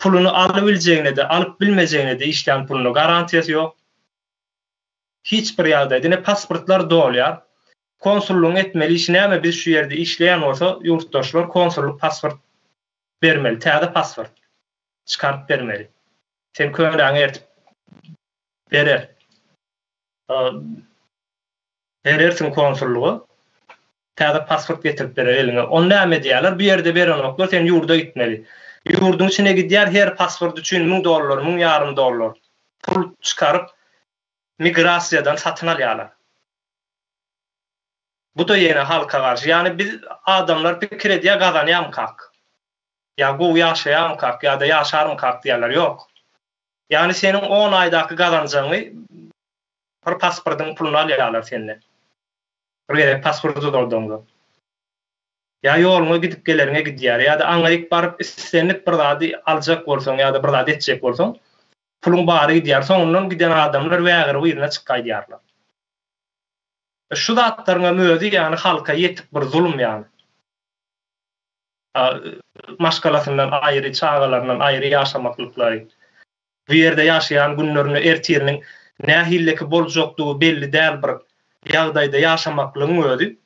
Puluny alybiljegine-de, alyp bilmejegine-de işlän puluny garantiýasy ýok. Hiç bir ýagdaýda. Ine pasportlar dolýar. Konsullygyň etmeli işi näme biz şu ýerde işleýän bolsa ýurtdaşlar konsullyk pasport bermeli, täze pasport çykaryp bermeli. Sen könäňi ertip berer. Berersiň konsullyga. Täze pasport getirip berer eliňe. Ony näme edýärler? Bu ýerde berenoklar, sen ýurda gitmeli. Ýurduň içine gidýär, her pasport üçin müň dollar, müň ýarym dollar pul çykaryp, migrasiýadan satyn alýarlar. Bu-da ýene halka garşy. Ýagny biz adamlar pikir edýär gazanýamkak. Ýa gowy ýaşaýamkak ýa-da ýaşarmykak diýýärler. Ýok. Ýagny seniň on aýdaky gazanjaňy bir pasportyň puluny alýarlar senden. Bir gezek pasport uzaldaňda. Ýa ýoluňa gidip geleriňe gidýär, ýa-da aňryk baryp islendik bir zady aljak bolsaň ýa-da bir zat etjek bolsaň, puluň bary gidýär. Soňundan giden adamlar wägirip yzyna çykyp gaýdýarlar. Şu zatlaryňam özi ýagny halka ýetik bir zulum ýagny. Maşgalasyndan aýry, çagalaryndan aýry ýaşamaklyklary. Bu ýerde ýaşaýan günlerinde ertiriniň nähilleki boljakdygy belli däl bir ýagdaýda ýaşamaklygyň özi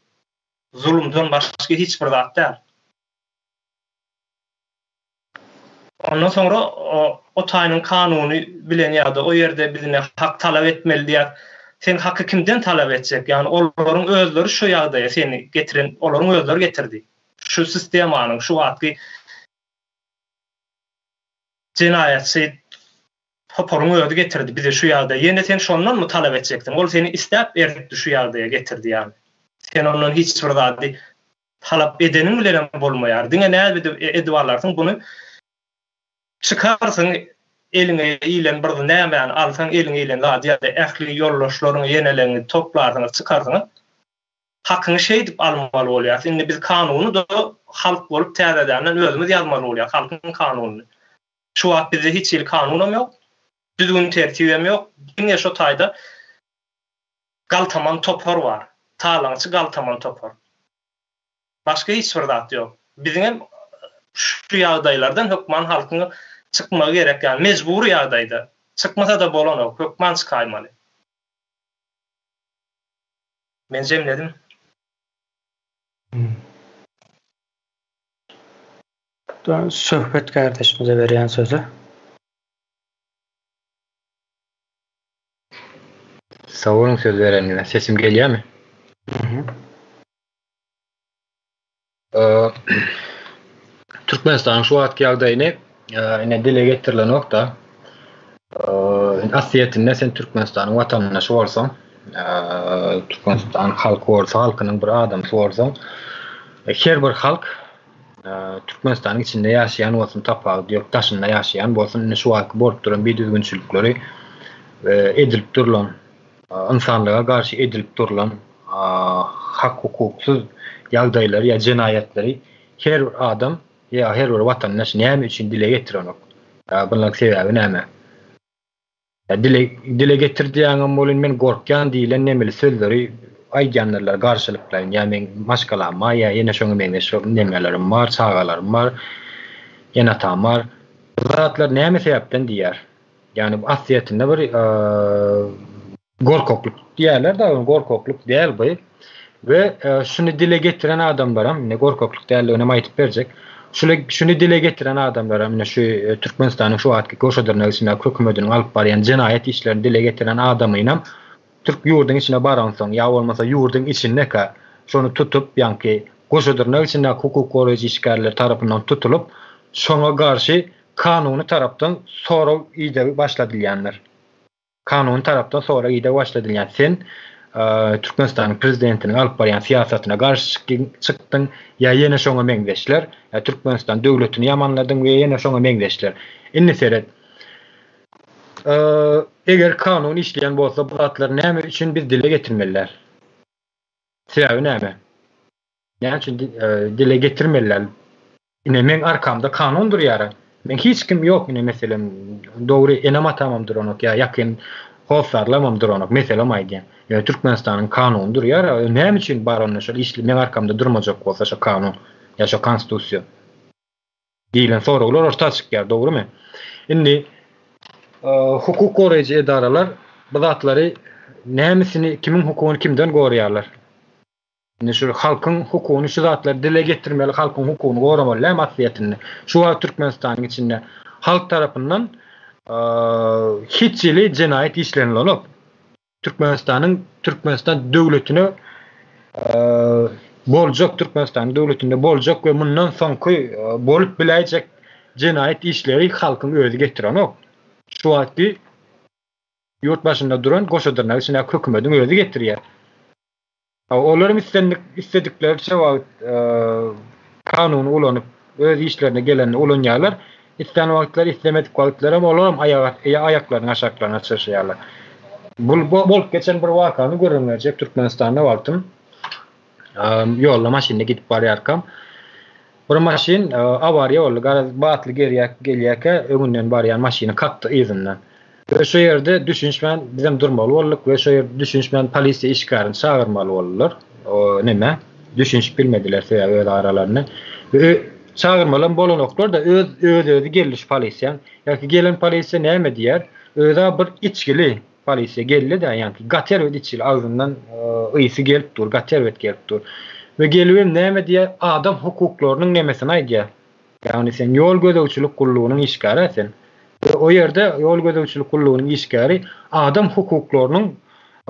zulumdan başga hiç bir zat däl. Ondan soňra o taýynyň kanuny bilen ýa-da o ýerde biz ine hak talap etmeli diýýär. Sen haky kimden talap etjek? Ýagny olaryň özleri şu ýagdaýa seni getiren, olaryň özleri getirdi. Şu sistemanyň şu wagtky Jenaýatçy toparyň özi getirdi bizi şu ýagdaýa. Ýene sen şondanmy talap etjeksiň? Ol seni isläp eritdi şu ýagdaýa getirdi ýagny. Sen ondan hiç bir zady talap edeniň bilenem bolmaýar. Diňe nädip edip alarsyň buny çykarsyň eliňe ilen bir nämäni alsaň eliňe ilen zady ýa-da ähli ýoldaşlaryňy ýeneleňi toplarsyňyz çykarsyňyz. Hakyňy şeýdip almaly bolýas. Indi biz kanuny-da halk bolup täzedenden özümiz ýazmaly bolýas, halkyň kanunyny. Şu wagt bizde hiç hili kanunam ýok, düzgün-tertibem ýok. Diňe şo taýda galtaman topar bar. Talaňçy galtaman topar. Başga hiç bir zat ýok. Biziňem şu ýagdaýlardan hökman halkyň çykmagy gerek, ýagny mejbury ýagdaýda. Çykmasa-da bolanok, hökman çykaýmaly. Men jemledim. Söhbet kardeşimize berýän sözi. Sag boluň söz bereniňize. Sesim gelýärmi? Türkmenistanyň şu wagtky ýagdaýyny ine dile getirilenok-da. Aslyýetinde sen Türkmenistanyň watandaşy bolsaň, Türkmenistan halky bolsa, halkynyň bir adamsy bolsaň, her bir halk Türkmenistanyň içinde ýaşaýan bolsun, tapawudy ýok, daşynda ýaşaýan bolsun, ine şu wagtky bolup duran bidüzgünçilikleri edilip durlan ynsanlyga garşy edilip durlan hak-hukuksyz ýagdaýlary ýa jenaýatlary her bir adam ýa her bir watandaş näme üçin dile getirenok? Bunuň sebäbi näme? Ýa dile dile getir diýýäňem welin men gorkýan diýlen nemeli sözleri aýdýandyrlar garşylyklaýyn ýa meň maşgalam bar ýa ýene şoňa meňzeş nemelerim bar, çagalarym bar, ene-atam bar. Bu zatlar näme sebäpden diýýär? Ýagny bu aslyýetinde bir gorkaklyk diýerler da, gorkaklyk däl bu. We şuny dile getiren adamlaram, ine gorkaklyk däldigini hem aýdyp berjek. Şuny şuny dile getiren adamlaram, ine şu Türkmenistanyň şu wagtky goşa dyrnak içindäki hökümetiniň alyp barýan jenaýat işlerini dile getiren adamynam türk ýurduň içine baransoň ýa bolmasa ýurduň içindekä şony tutup ýaňky. goşa dyrnak içindäki hukuk goraýjy işgärleri tarapyndan tutulyp, şoňa garşy kanuny tarapdan sorag idegi başladylýandyr. Kanuny tarapdan sorag ideg başladylýar. Sen Türkmenistanyň prezidentiniň alyp barýan syýasatyna garşy çykdyň ýa ýene şoňa meňzeşler, ýa Türkmenistan döwletini ýamanladyň we ýene şoňa meňzeşler. Indi seret. Eger kanun işleýän bolsa bu zatlary näme üçin biz dile getirmeli däl? Sebäbi näme? Näme üçin dile getirmeli däl? Ine meň arkamda kanun durýara. Meň hiç kim ýok ine meselem dogry enem atamam duranok ýa ýakyn hossarlamam duranok meselem aýdýan. Ýöne Türkmenistanyň kanuny durýara näme üçin bar onda şol işli meň arkamda durmajak bolsa şo kanun ýa şo konstitusiýa diýlen soraglar orta çykýar dogrymy? Indi hukuk goraýjy edaralar bu zatlary nämesini kimiň hukugyny kimden goraýarlar? Indi şu halkyň hukugyny şu zatlary dile getirmeli halkyň hukugyny goramaly dämi aslyýetinde. Şu wagt Türkmenistanyň içinde halk tarapyndan hiç hili jenaýat işlenilenok. Türkmenistanyň Türkmenistan döwletine boljak Türkmenistanyň döwletinde boljak we mundan soňky bolup biläýjek jenaýat işleri halkyň özi getirenok. Şu wagtky ýurt başynda duran goşa dyrnak içindäki hökümediň özi getirýär. Olaryň islendik istedikleriçe wagt kanuny ulanyp, öz işlerine gelenini ulanýarlar. Islän wagtlary, islemedik wagtlaram olaram aýaklarynyň aşaklaryna çyrşaýarlar. Bu bolup geçen bir wakany gürrüň berjek. Türkmenistanda wagtym ýolda maşynda gidip barýarkam bir maşyn awariýa boldy. Garaz batly gelýärkä öňünden barýan maşyny kakdy yzyndan. We şo ýerde düşünişmän bizem durmaly bolduk we şo ýerde düşünişmän polisiýa işgärini çagyrmaly boldular. O neme düşünişip bilmediler sebäbi öz aralarynda. We çagyrmalam bolanoklar-da öz öz özi geldi şu polisiýa. Ýa-ki gelen polisiýa näme diýer? Öz-ä bir içgili polisiýa geldi-de, ýa-ki gaty erbet içgili agzyndan ysy gelip dur, gaty erbet gelip dur. We gelibem näme diýer? Adam hukuklarynyň nemesini aýdýar. Ýagny sen ýol gözegçilik gullugynyň işgäri sen. We o ýerde ýol gözegçilik gullugynyň işgäri adam hukuklarynyň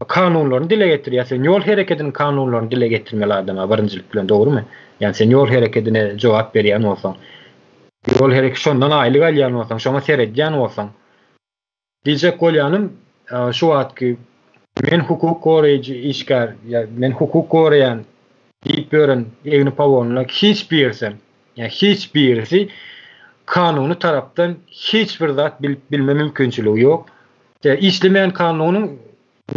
kanunlaryny dile getirýär. Sen ýol herekediniň kanunlaryny dile getirmeli adama birinjilik bilen dogrymy? Ýagny sen ýol herekedine jogap berýän bolsaň, ýol hereket şondan aýlyk alýan bolsaň, şoňa seredýän bolsaň. Diýjek bolýanym şu wagtky men hukuk goraýjy işgär ýa men hukuk goraýan diýip ýören egni pawonly hiç birisem ýa hiç birisi kanuny tarapdan hiç bir zat bilip bilme mümkinçiligi ýok. Ýa işlemeýän kanunyň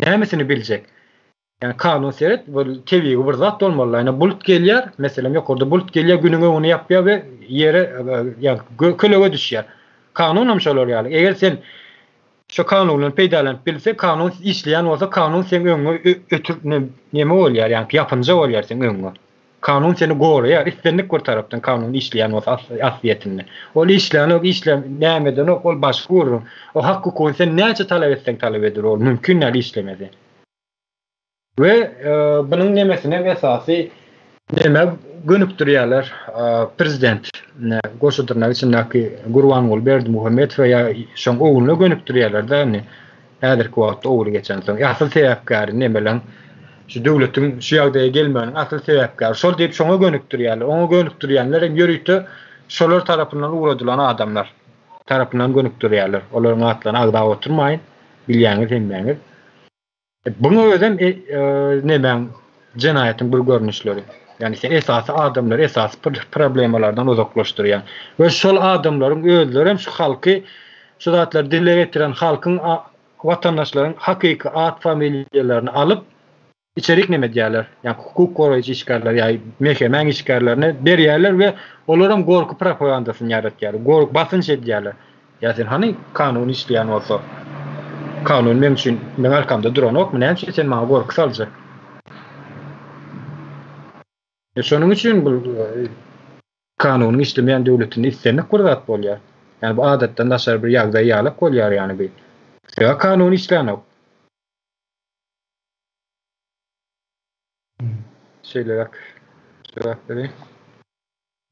nämesini biljek? Ýani kanun seret, bu tebigy bir zat bolmaly. Ýani bulut gelýär, meselem ýokarda bulut gelýär, günüň öňüni ýapýar we ýere ýa kölege düşýär. Kanun hem şolar ýaly. Eger sen şu kanundan peýdalanyp bilse, kanun işleýän bolsa, kanun seň öňüňe ötür neme bolýar, ýani ýapynja bolýar seň öňüňe. Kanun seni goraýar, islendik bir tarapdan kanun işleýän bolsa aslyýetinde. Ol işlänok, işle näme edenok, ol başga gürrüň. O hak hukugyny sen näçe talap etseň talap eder, ol mümkin däl işlemesi. We bunuň nemesinem esasy nämä gönükdirýärler prezident goşa dyrnak içindäki Gurbanguly Berdimuhamedowa ýa şoň ogluna gönükdirýärler-de indi häzirki wagtda ogly geçensoň asyl sebäpkäri nemeleň şu döwletiň şu ýagdaýa gelmeginiň asyl sebäpkäri şol diýip şoňa gönükdirýärler. Oňa gönükdirýänler hem ýörite şolar tarapyndan ugradylan adamlar tarapyndan gönükdirýärler. Olaryň atlaryny agzap oturmaýyn bilýäňiz hemmäňiz. Buň özem nemäň jenaýatyň bir görnüşleri. Ýagny sen esasy adamlary esasy problemalardan uzaklaşdyrýaň. We şol adamlaryň özleri hem şu halky şu zatlary dile getiren halkyň watandaşlaryň hakyky at familiýalaryny alyp içerik neme edýärler. Ýagny hukuk goraýjy işgärler ýa MHM-iň işgärlerine berýärler we olaram gorky propagandasyny ýaratýarlar. Gorky basynç edýärler. Ýa sen hany kanun işleýän bolsa kanun meň üçin meň arkamda duranokmy näme üçin sen maňa gorky saljak. E şonuň üçin bu kanunyň işlemeýän döwletinde islendik bir zat bolýar. Ýani bu adatdan daşary bir ýagdaý ýalak bolýar ýani bu. Sebäbi kanun işlänok. Şeýleräk jogap bereýin.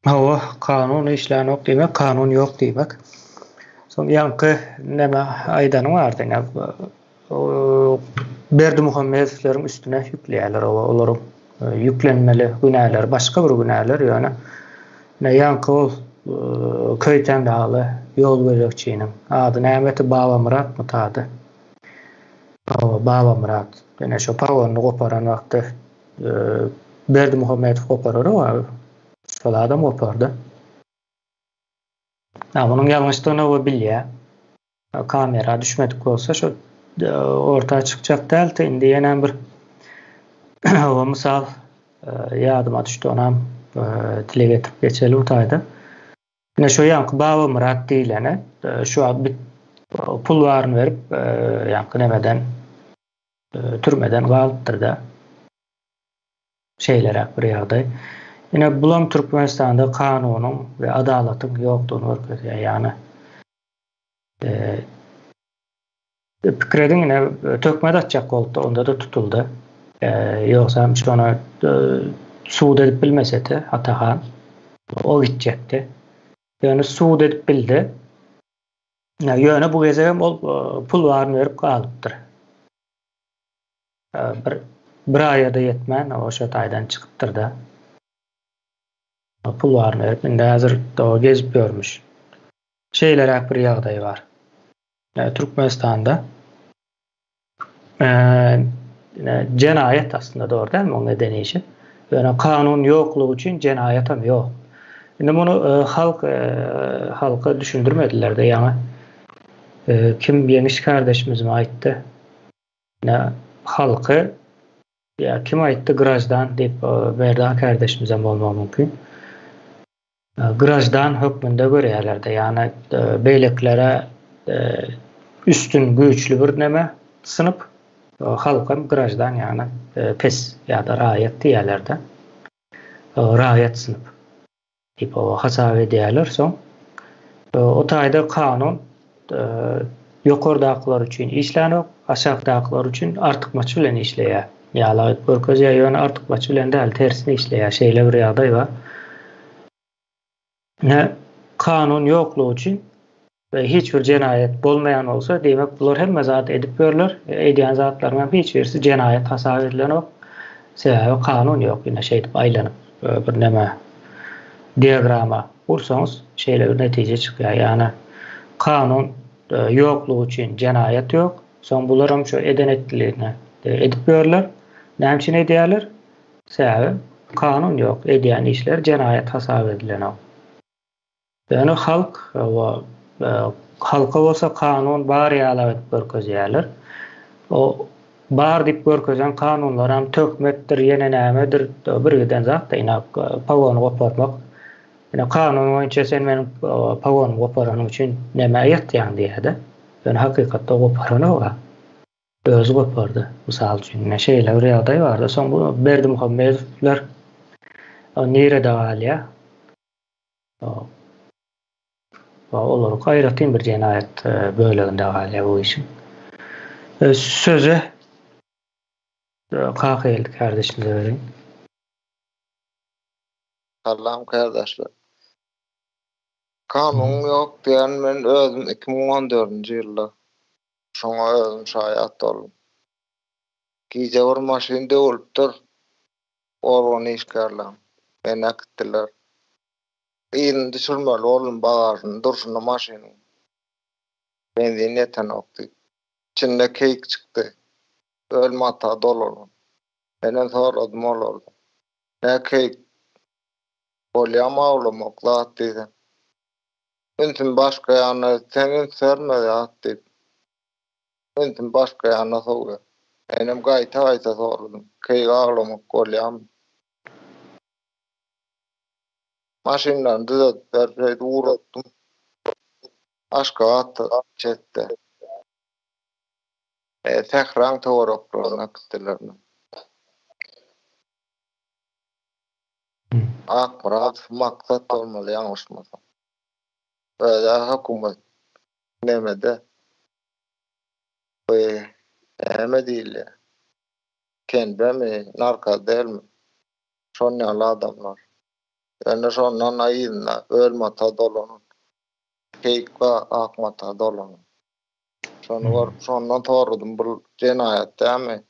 Hawa, kanun işlänok diýmek, kanun ýok diýmek. Soň ýaňky näme aýdanyň bardy, ine Berdimuhamedowlaryň üstüne ýükleýärler, hawa, olaryň. ýüklenmeli günäler başga bir günäler ýöne ine ýaňky ol Köýtendagly ýol gözegçiniň ady nämeti Babamyratmy ady? Hawa Babamyrat. Ine şo pagonyny goparan wagty Berdimuhamedow goparar şol adam gopardy. Ýa munuň ýalňyşdygyny o bilýär. Kamera düşmedik bolsa şo orta çykjak däldi. Indi ýene bir o mysal ýadyma düşdi onam dile getirip geçeli bu taýda. Ine şo ýaňky Babamyrat diýleni şu wagt pul baryny berip ýaňky nemeden türmeden galypdyr-da. Şeýleräk bir ýagdaý. Ine bulam Türkmenistanda kanunyň we adalatyň ýokdugyny görkezýär. Ýagny pikir ediň ine töhmet atjak bolupdy onda-da tutuldy. Ýogsam şony sud edip bilmesedi Atahan o gitjekdi. Ýöne sud edip bildi. Ýöne bu gezegem ol pul baryny berip galypdyr. Bir bir aýa-da ýetmän o şo taýdan çykypdyr-da. Pul baryny berip indi häzir gezip ýörmüş. Şeýleräk bir ýagdaý bar. Türkmenistanda jenaýat aslynda dogry dälmi oň eden işi? Ýöne kanun ýoklugy üçin jenaýatam ýok. Indi muny halk halka düşündirmediler-de ýaňy kim Ýeňiş kardeşimizmi aýtdy. Ine halky ýa kim aýtdy graždan diýip Merdan kardeşimizem bolmagy mümkin. Graždan hökmünde görýärler-de, ýagny beýlekilere üstün güýçli bir neme synp, halkam graždan ýagny pes ýa-da raýat diýýärler-de. Raýat synp diýip hasap edýärler. Soň o taýda kanun ýokardakylar üçin işlänok, aşakdakylar üçin artykmaç bilen işleýär. Ýaly görkezýär, ýöne artykmaç bilen däl, tersine işleýär. Şeýle bir ýagdaý bar. Ine, kanun ýoklugy üçin we hiç bir jenaýat bolmaýan bolsa, diýmek bular hemme zady edip ýörler. Edýän zatlaryň hem hiç birisi jenaýat hasap edilenok. Sebäbi kanun ýok. Ine şeýdip aýlanyp bir neme diagrama gursaňyz şeýle bir netije çykýar. Ýagny kanun ýoklugy üçin jenaýat ýok. Soň bularam şu eden etdiligini edip ýörler. Näme üçin edýärler? Sebäbi kanun ýok, edýän işleri jenaýat hasap edilenok. Ýöne halk halka bolsa kanun bar ýalak edip görkezýärler. O bar diýip görkezen kanunlaram töhmetdir, ýene nämedir, bir giden zat-da ine pogony goparmak. Ine kanun boýunça sen meniň pogonymy goparanyň üçin nämä ýatýaň diýýär-de. Ýöne hakykatda goparanok-a. Özi gopardy. Mysal üçin, ine şeýle bir ýagdaý bardy. Soň bu Berdimuhamedowlar nirede galýar? Olar aýratyn bir jenaýat böleginde galýar bu işiň. Sözi Kakageldi kardeşimize bereýin. Salam kardeşler. Kanun ýok diýen men özüm 2014-nji ýylda şoňa özüm şaýat boldum. Gije bir maşyn döwülipdir. Organ işgärleň. Meni äkitdiler. Yzyny düşürmeli boldum bagažyny durşuna maşynyň. Benzin ýetenok diýip. Içinde keýik çykdy. Öl mata dolanan. Menem soradym olardan. Nä keýik? Bolýamy awlamak zat diýsem. Ünsümi başga ýana, sen üns berme zat diýip. Ünsümi başga ýana sowýar. Menem gaýta-gaýta soradym. Keýik awlamak bolýamy? Maşynlaryny düzedip berip şeýdip ugratdym. Aşgabatda çetde. Sähraň töwereklerine äkitdiler meni. Akmyradow Maksat bolmaly ýalňyşmasam. Öz-ä hökümet nemede bu näme diýilýär? Kenbemi, narkodelmi? Şon ýaly adamlar. Ýöne şondan yzyna öl mata dolanan. Keýik we ak mata dolanan. Şony görüp şondan soradym bul jenaýat dälmi?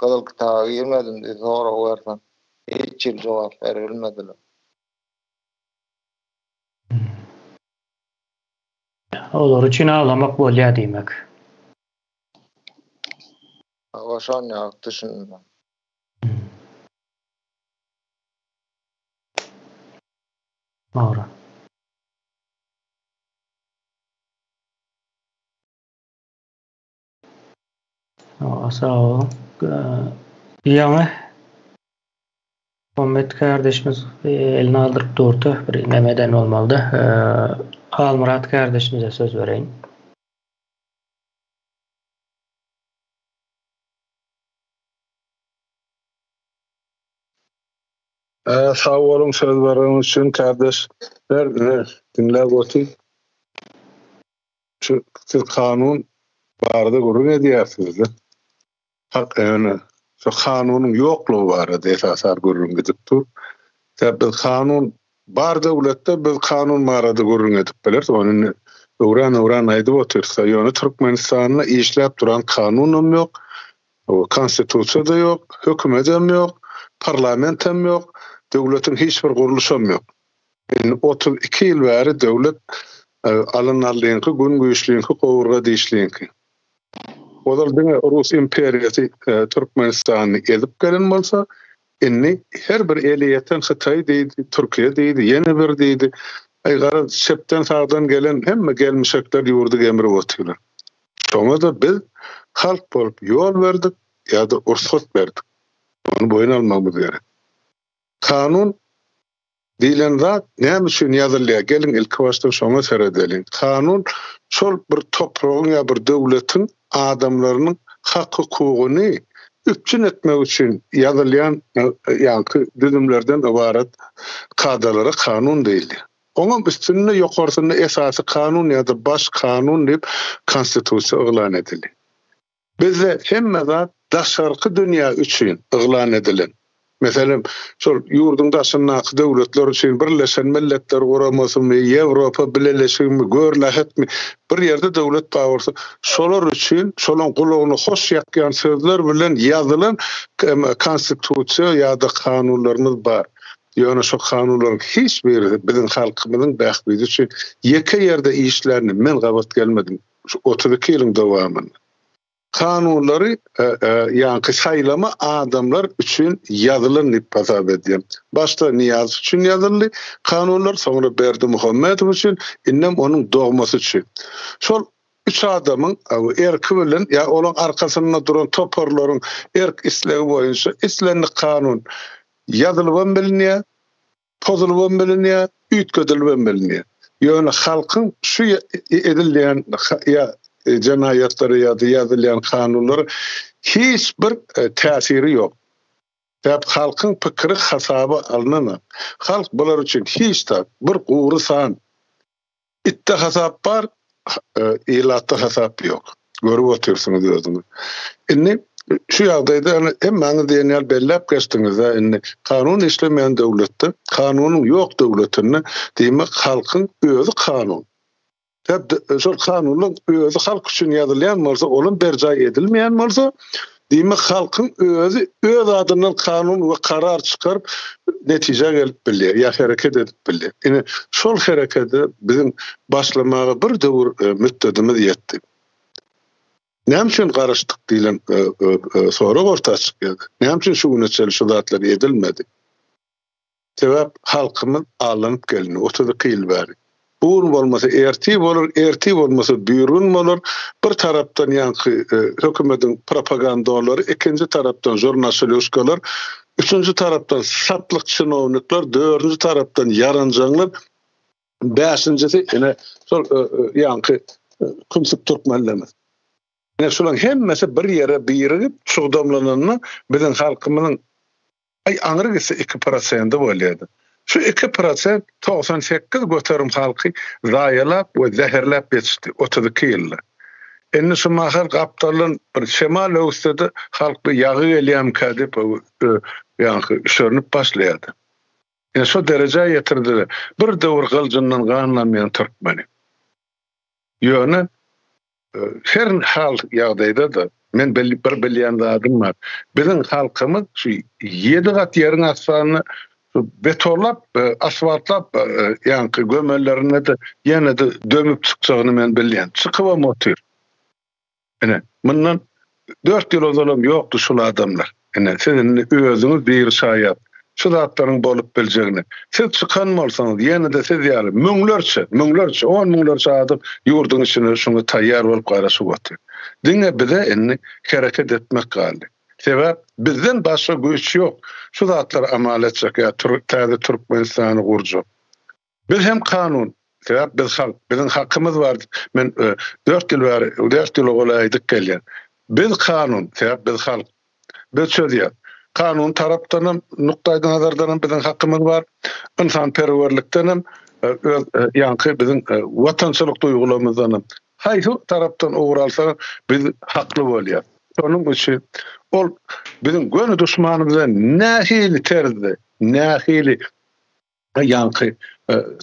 Gyzyl kitaba girmedim diýip sorag bersem. Hiç hili jogap beribilmediler. Olar üçin aglamak bolýar diýmek. Hawa şon ýaly düşündim. Dogry. Sag boluň. Ýaňy Muhammet kardeşimiz elini aldyryp durdy. Bir nemeden bolmalydy. Halmyrat kardeşimize söz bereýin. Sag boluň söz bereniňiz üçin kardeşler. Diňläp otyr. Şu siz kanun barada gürrüň edýärsiňiz-de. Hak ýöne şu kanunyň ýoklugy barada esasan gürrüň gidip dur. Sebäp biz kanun bar döwletde biz kanun barada gürrüň edip bileris. Ony indi öwran-öwran aýdyp otyrys-da. Ýöne Türkmenistanda işläp duran kanunam ýok, konstitusiýa-da ýok, hökümetem ýok, parlamentem ýok, döwletiň hiç bir gurluşam ýok. Indi 32 ýyl bäri döwlet alyn-allyňky, gün güýçliňki, gowurga dişliňki. Ozal diňe Rus imperiýasy Türkmenistany ezip gelen bolsa, indi her bir eli ýeten Hytaý diýdi, Türkiýe diýdi, ýene bir diýdi. Aý garaz, çepden-sagdan gelen hemme gelmişekler ýurdy gemirip otyrlar. Şoňa-da biz halk bolup ýol berdik ýa-da ursat berdik. Ony boýun almagymyz gerek. Kanun Diýlen zat näme üçin ýazylýar? Geliň ilki başdan şoňa seredeliň. Kanun şol bir topragyň ýa bir döwletiň adamlarynyň hak-hukugyny üpjün etmek üçin ýazylýan ýaňky düzümlerden ybarat kadalara kanun diýilýär. Oňam üstünde ýokarsynda esasy kanun ýa-da baş kanun diýip konstitusiýa yglan edilýär. Bizde hemme zat daşarky dünýä üçin yglan edilen. Meselem, şol ýurduň daşyndaky döwletler üçin Birleşen Milletler Guramasymy, Ýewropa Bileleşigimi, gör-lähetmi, bir ýerde döwlet bar bolsa, şolar üçin, şolaň gulagyna hoş ýakýan sözler bilen ýazylan Konstitusiýa ýa-da kanunlarymyz bar. Ýöne şo kanunlaryň hiç birisi biziň halkymyzyň bähbidi üçin ýeke ýerde işlänini men gabat gelmedim. Şu 32 ýylyň dowamynda kanunlary ýaňky saýlama adamlar üçin ýazylan diýip hasap edýän. Başda Nyýazow üçin ýazyldy kanunlar, soňra Berdimuhamedow üçin, indem onuň dogmasy üçin. Şol üç adamyň erki bilen ýa olaň arkasynda duran toparlaryň erk-islegi boýunça islendik kanun ýazylybam bilinýär, Pozulybam bilinýär, üýtgedilibem bilinýär. Ýöne halkyň şu edilýän ýa jenaýatlara ýa-da ýazylýan kanunlara hiç bir täsiri ýok. Sebäp halkyň pikiri hasaba alnanok. Halk bular üçin hiç zat, bir gury san. Itde hasap bar, ilatda hasap ýok. Görüp otyrsyňyz özüňiz. Indi şu ýagdaýda ýöne hemmäňiz diýen ýaly belläp geçdiňiz-dä, indi kanun işlemeýän döwletde, kanunyň ýok döwletinde diýmek halkyň özi kanun. Şol kanunlaryň özi halk üçin ýazylýan bolsa, olam berjaý edilmeýän bolsa, Diýmek, halkyň özi öz adyndan kanun we karar çykaryp, netijä gelip bilýär ýa hereket edip bilýär. Ine, şol herekede biziň başlamaga bir döwür mütdedimiz ýetdi. Näme üçin garaşdyk diýlen sorag orta çykýar. Näme üçin şu güne çenli şu zatlar edilmedi? Sebäp halkymyz aldanyp gelindi 32 ýyl bäri. Bu gün bolmasa ertir bolar, ertir bolmasa birgün bolar. Bir tarapdan ýaňky hökümediň propagandolary, ikinji tarapdan žurnaşylýuşkalar, üçünji tarapdan satlyk çinownikler, dördünji tarapdan ýaranjaňlar, bäşinjisi ine şol ýaňky kümsük türkmenlerimiz. Ine şularyň hemmesi bir ýere birigip çugdamlananda biziň halkymyzyň Aý aňry gitse iki prosendi bolýady. Şu 2% 98% halky zaýalap we zäherläp ýetişdi 32 ýylda. Indi şu mahal gapdaldan bir şemal öwüssede halk bir ýagy gelýämika diýip ýaňky üşernip başlaýady. Ine şo derejä ýetirdiler. Bir döwür gyljyndan gan damýan türkmeni. Ýöne her hal ýagdaýda-da. Men bir bilýän zadym bar. Biziň halkymyz şu ýedi gat ýeriň astynda betonlap, asfaltlap ýaňky gömenlerinde-de ýene-de dömüp çykjagyny men bilýän. Çykybam otyr. Ine, mundan dört ýyl ozalam ýokdy şul adamlar. Ine, siz indi özüňiz diri şaýat, şu zatlaryň bolup biljegine. Siz çykan bolsaňyz, ýene-de siz ýaly müňlerçe, müňlerçe, on müňlerçe adam ýurduň içinde şuňa taýýar bolup garaşyp otyr. Diňe bize indi hereket etmek galdy. Sebäp bizden başga güýç ýok, şu zatlary amal etjek ýa täze Türkmenistany gurjak. Biz hem kanun, sebäp biz halk, biziň hakymyz bar diýip, men dört ýyl bäri, dört ýyla golaý aýdyp gelýän. Biz kanun, sebäp biz halk. Biz çözýäs. Kanun tarapdan hem, nukdaýnazardan hem biziň hakymyz bar. Ynsanperwerlikden hem, öz ýaňky biziň watançylyk duýgularymyzdan hem. Haýsy tarapdan ugur alsaň, biz hakly bolýas. Şonuň üçin ol biziň göni duşmanymyz bilen nähili terzde, nähili ýaňky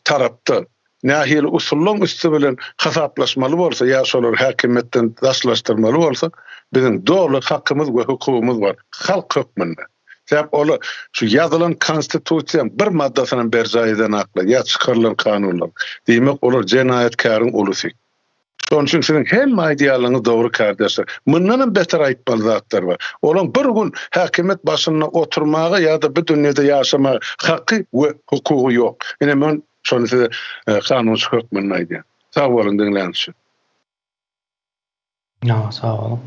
tarapdan nähili usullaryň üsti bilen hasaplaşmaly bolsa ýa şolary häkimiýetden daşlaşdyrmaly bolsa, biziň doly hakymyz we hukugymyz bar, halk hökmünde. Sebäp olar şu ýazylan konstitusiýaň bir maddasynam berjaý edenaklar ýa çykarylan kanunlaryň. Diýmek, olar jenaýatkäriň ulusy. Şonuň üçin siziň hemme aýdýanlaryňyz dogry kardeşler. Mundanam beter aýtmaly zatlar bar. Olaň bir gün häkimiýet başynda oturmaga ýa-da bu dünýede ýaşamaga haky we hukugy ýok. Ine men şony size kanunçy hökmünde aýdýan. Sag boluň diňläniz üçin. Ýa sag boluň.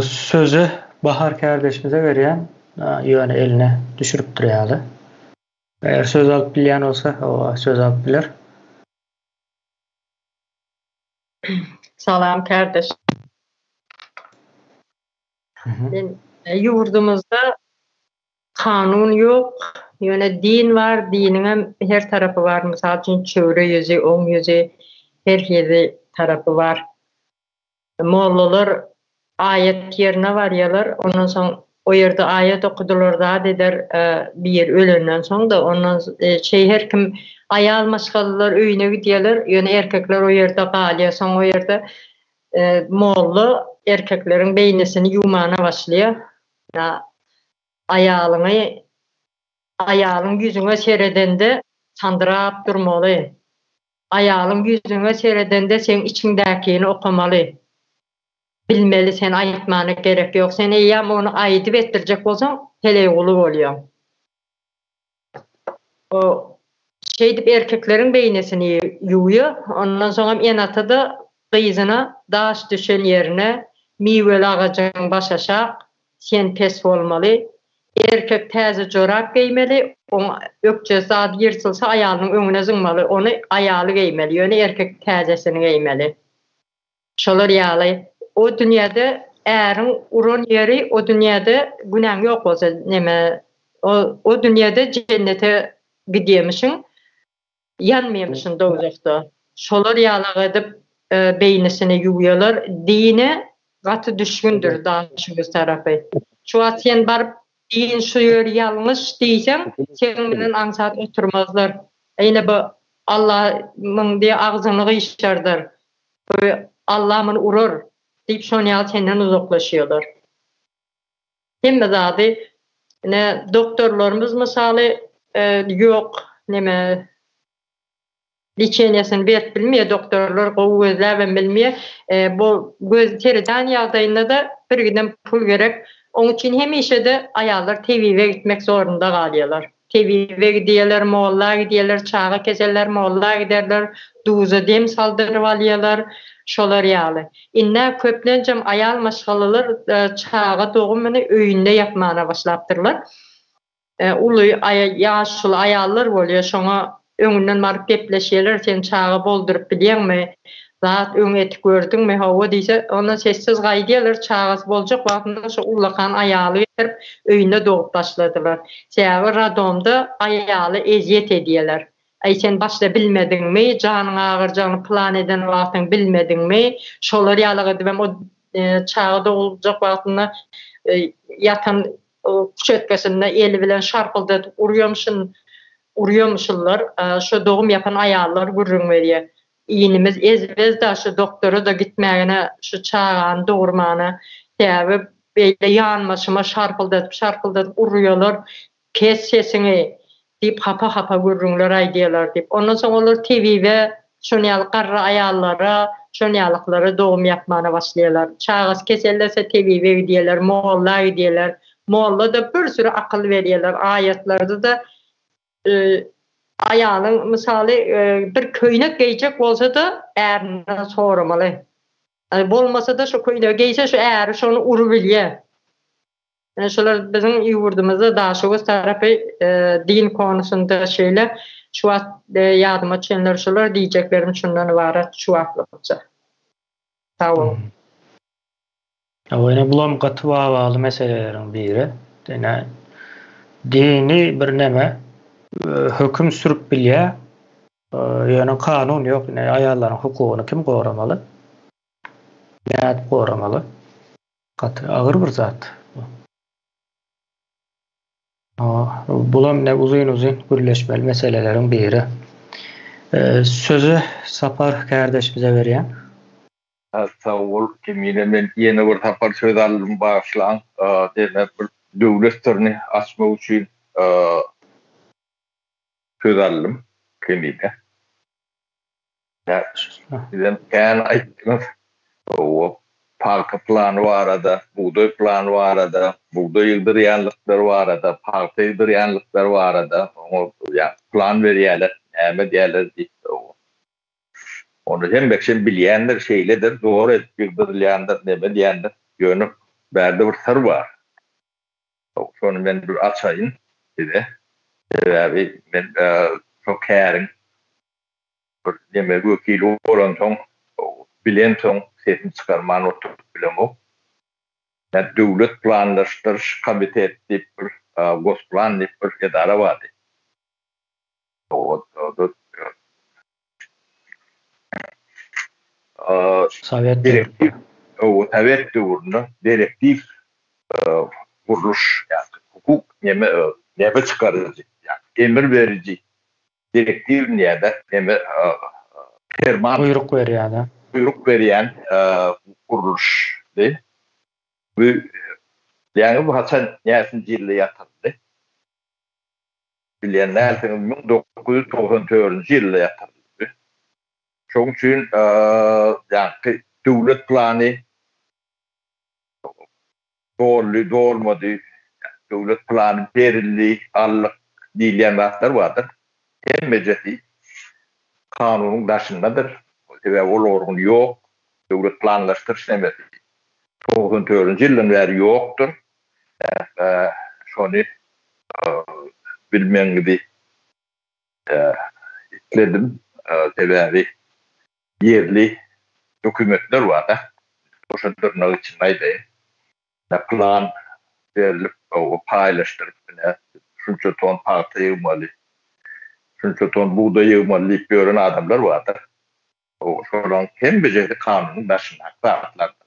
Sözi Bahar kärdeşimize berýän, ýöne eline düşüripdir ýaly. Eger söz alyp bilýän bolsa, hawa, söz alyp biler. Salam kardeş. Men ýurdumyzda kanun ýok, ýöne din bar, diniňem her tarapy bar, mysal üçin çöwre ýüzi, oň ýüzi, her hili tarapy bar. Mollalar aýat ýerine barýarlar, ondan soň o ýerde aýat okudylar zat eder biri ölenden soň-da ondan şeý her kim aýal maşgalalar öýüne gidýärler, ýöne erkekler o ýerde galýar, soň o ýerde molla erkekleriň beýnisini ýuwmana başlaýar. Ýa aýalyňy aýalyň ýüzüňe seredende sandyrap durmaly. Aýalyň ýüzüňe seredende seň içiňdäkini okamaly. Bilmeli sen aýtmana gerek ýok. Sen eýýäm ony aýdyp etdirjek bolsaň heleýguly bolýaň. O şeýdip erkekleriň beýnisini ýuwýa. Ondan soňam ene-ata-da gyzyna daş düşen ýerine miweli agajyň başaşak Sen pes bolmaly. Erkek täze jorap geýmeli, oň ökjesi zady ýyrtylsa aýalynyň öňüne zyňmaly, ony aýaly geýmeli, ýöne erkek täzesini geýmeli. Şolar ýaly. O dünýäde äriň uran ýeri o dünýäde günäň ýok bolsa neme o o dünýäde jennete gidýemişiň. Ýanmaýamyşyn dowzahda. Şolar ýalak edip beýnisini ýuwýalar. Dine gaty düşgündir daşoguz tarapy. Şu wagt sen baryp din şu ýer ýalňyş diýseň seň bilen aňsat oturmazlar. Ine bu Alla myň diýe agzyňy gyşardar. Bu Alla muny urar diýip şon ýaly senden uzaklaşýalar. Hemme zady ine doktorlarymyz mysaly ýok neme liçeniýasyny berip bilmeýär doktorlar gowy gözläbem bilmeýär. Bu göz seredän ýagdaýynda-da bir giden pul gerek. Oň üçin hemişe-de aýallar tebibe gitmek zorunda galýarlar. Tebibe gidýärler, molla gidýärler, çaga keseller molla giderler, duza dem saldyryp alýarlar, şolar ýaly. Indä köplenjem aýal maşgalalar çaga dogumyny öýünde ýapmana başlapdyrlar. Uly ýaşuly aýallar bolýar, şoňa öňünden baryp gepleşýärler, sen çaga bolduryp bilýäňmi, zat öň eti gördüňmi, hawa diýse, ondan sessiz gaýdýarlar, çagasy boljak wagtynda şo ullakan aýaly getirip öýünde dogup başladylar. Sebäbi radomda aýaly ezýet edýärler. Aý sen başda bilmediňmi, janyň agyrjagyny plan eden wagtyň bilmediňmi, şolar ýalyk edibem o çaga doguljak wagtynda ýatan kuşetkesinde eli bilen şarpyldadyp urýamyşyn, urýamyşynlar. Şo dogum ýapan aýallar gürrüň berýär. Inimiz ezbez-da şu doktora-da gitmägine şu çagany dogurmana. Sebäbi beýle ýanbaşyma şarpyldadyp-şarpyldadyp urýalar, kes sesiňi diýip hapa-hapa gürrüňler aýdýalar diýip. Ondan soň olar tebibe, şon ýaly garry aýallara, şon ýalyklara dogum ýapmana başlaýalar. Çagasy kesellese tebibe gidýäler, molla gidýäler. Molla-da bir süri akyl berýäler. Aýatlarda-da Aýalyň mysaly bir köýnek geýjek bolsa-da ärinden soramaly. Bolmasa-da şo köýnegi geýse şo äri şony urubilýär. Ýöne şolar biziň ýurdumyzda Daşoguz tarapy din konusynda şeýle. Şu wagt ýadyma düşenler şolar diýjeklerim şundan ybarat şu wagtlykça. Sag boluň. Hawa ine bulam gaty wawwaly meseleleriň biri. Ine dini bir neme höküm sürüp bilýär. Ýöne kanun ýok. Ine aýallaryň hukugyny kim goramaly? Nädip goramaly? Gaty agyr bir zat. Bulam ine uzyn-uzyn gürleşmeli meseleleriň biri. Sözi Sapar kärdeşimize berýän. Sag bol Kemine men ýene bir sapar söz aldym bagyşlaň deme bir döwlet syryny açmak üçin söz aldym Kemine. Sizem kän aýtdyňyz o pagta plany barada bugdaý plany barada bugdaý ýygdyrýanlyklar barada pagta ýygdyrýanlyklar barada oňa plan berýäler näme edýäler diýip. Ony hemme kişem bilýändir, şeýledir, zor edip ýygdyrylýandyr, neme diýendir. Ýöne bärde bir syr bar. Şony men bir açaýyn size. Sebäbi men şo käriň bir neme wekili bolansoň, bilensoň sesimi çykarman oturyp bilemok. Döwlet planlaşdyryş komiteti diýip bir, Gosplan diýip bir edara bardy. Sowet direktiw sowet döwründe direktiw gurluş ýa-da hukuk neme neme çykaryjy ýa-da emir beriji direktiw diýýärler neme perman buýruk berýän buýruk berýän gurluşdy. Bu ýaňy bu haçan näçinji ýylda ýatyryldy? Bilýän dälsiňiz, 1994-nji ýylda ýatyryldy. Şonuň üçin ýaňky döwlet plany doldy, dolmady, döwlet plany berildi, aldyk diýilýän zatlar bardyr. Hemmejesi kanunyň daşyndadyr. Sebäbi ol organ ýok. Döwlet planlaşdyryş nemesi 94-nji ýyldan bäri ýokdur. Şony bilmegiňizi isledim. Sebäbi ýerli hökümetler bar-da, goşa dyrnak içinde aýdaýyn. Plan berlip, paýlaşdyryp, ine, şunça ton pagta ýygmaly, şunça ton bugdaý ýygmaly diýip ýören adamlar bardyr. Şolaryň hemmejesi kanunyň daşyndaky zatlardyr.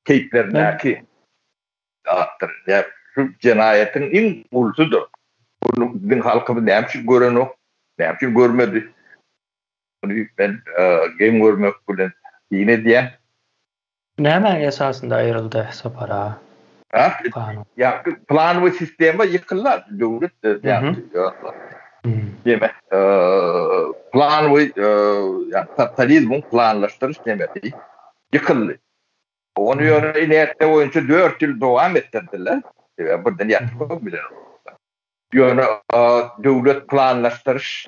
Keýplerindäki zatdyr. Ýa şu jenaýatyň iň ulusydyr. Bunu biziň halkymyz näme üçin görenok, näme üçin görmedi? Muny men geň görmek bilen syn edýän. Nämäň esasynda aýryldy Sapar aga? Ha? Ýa planowy sistema ýykyldy, döwlet Diýmek, planowy ýa sosializmiň planlaşdyryş nemesi ýykyldy. Ony ýöne inersiýa boýunça dört ýyl dowam etdirdiler. Sebäbi birden ýatyryp bilenoklar. Ýöne döwlet planlaşdyryş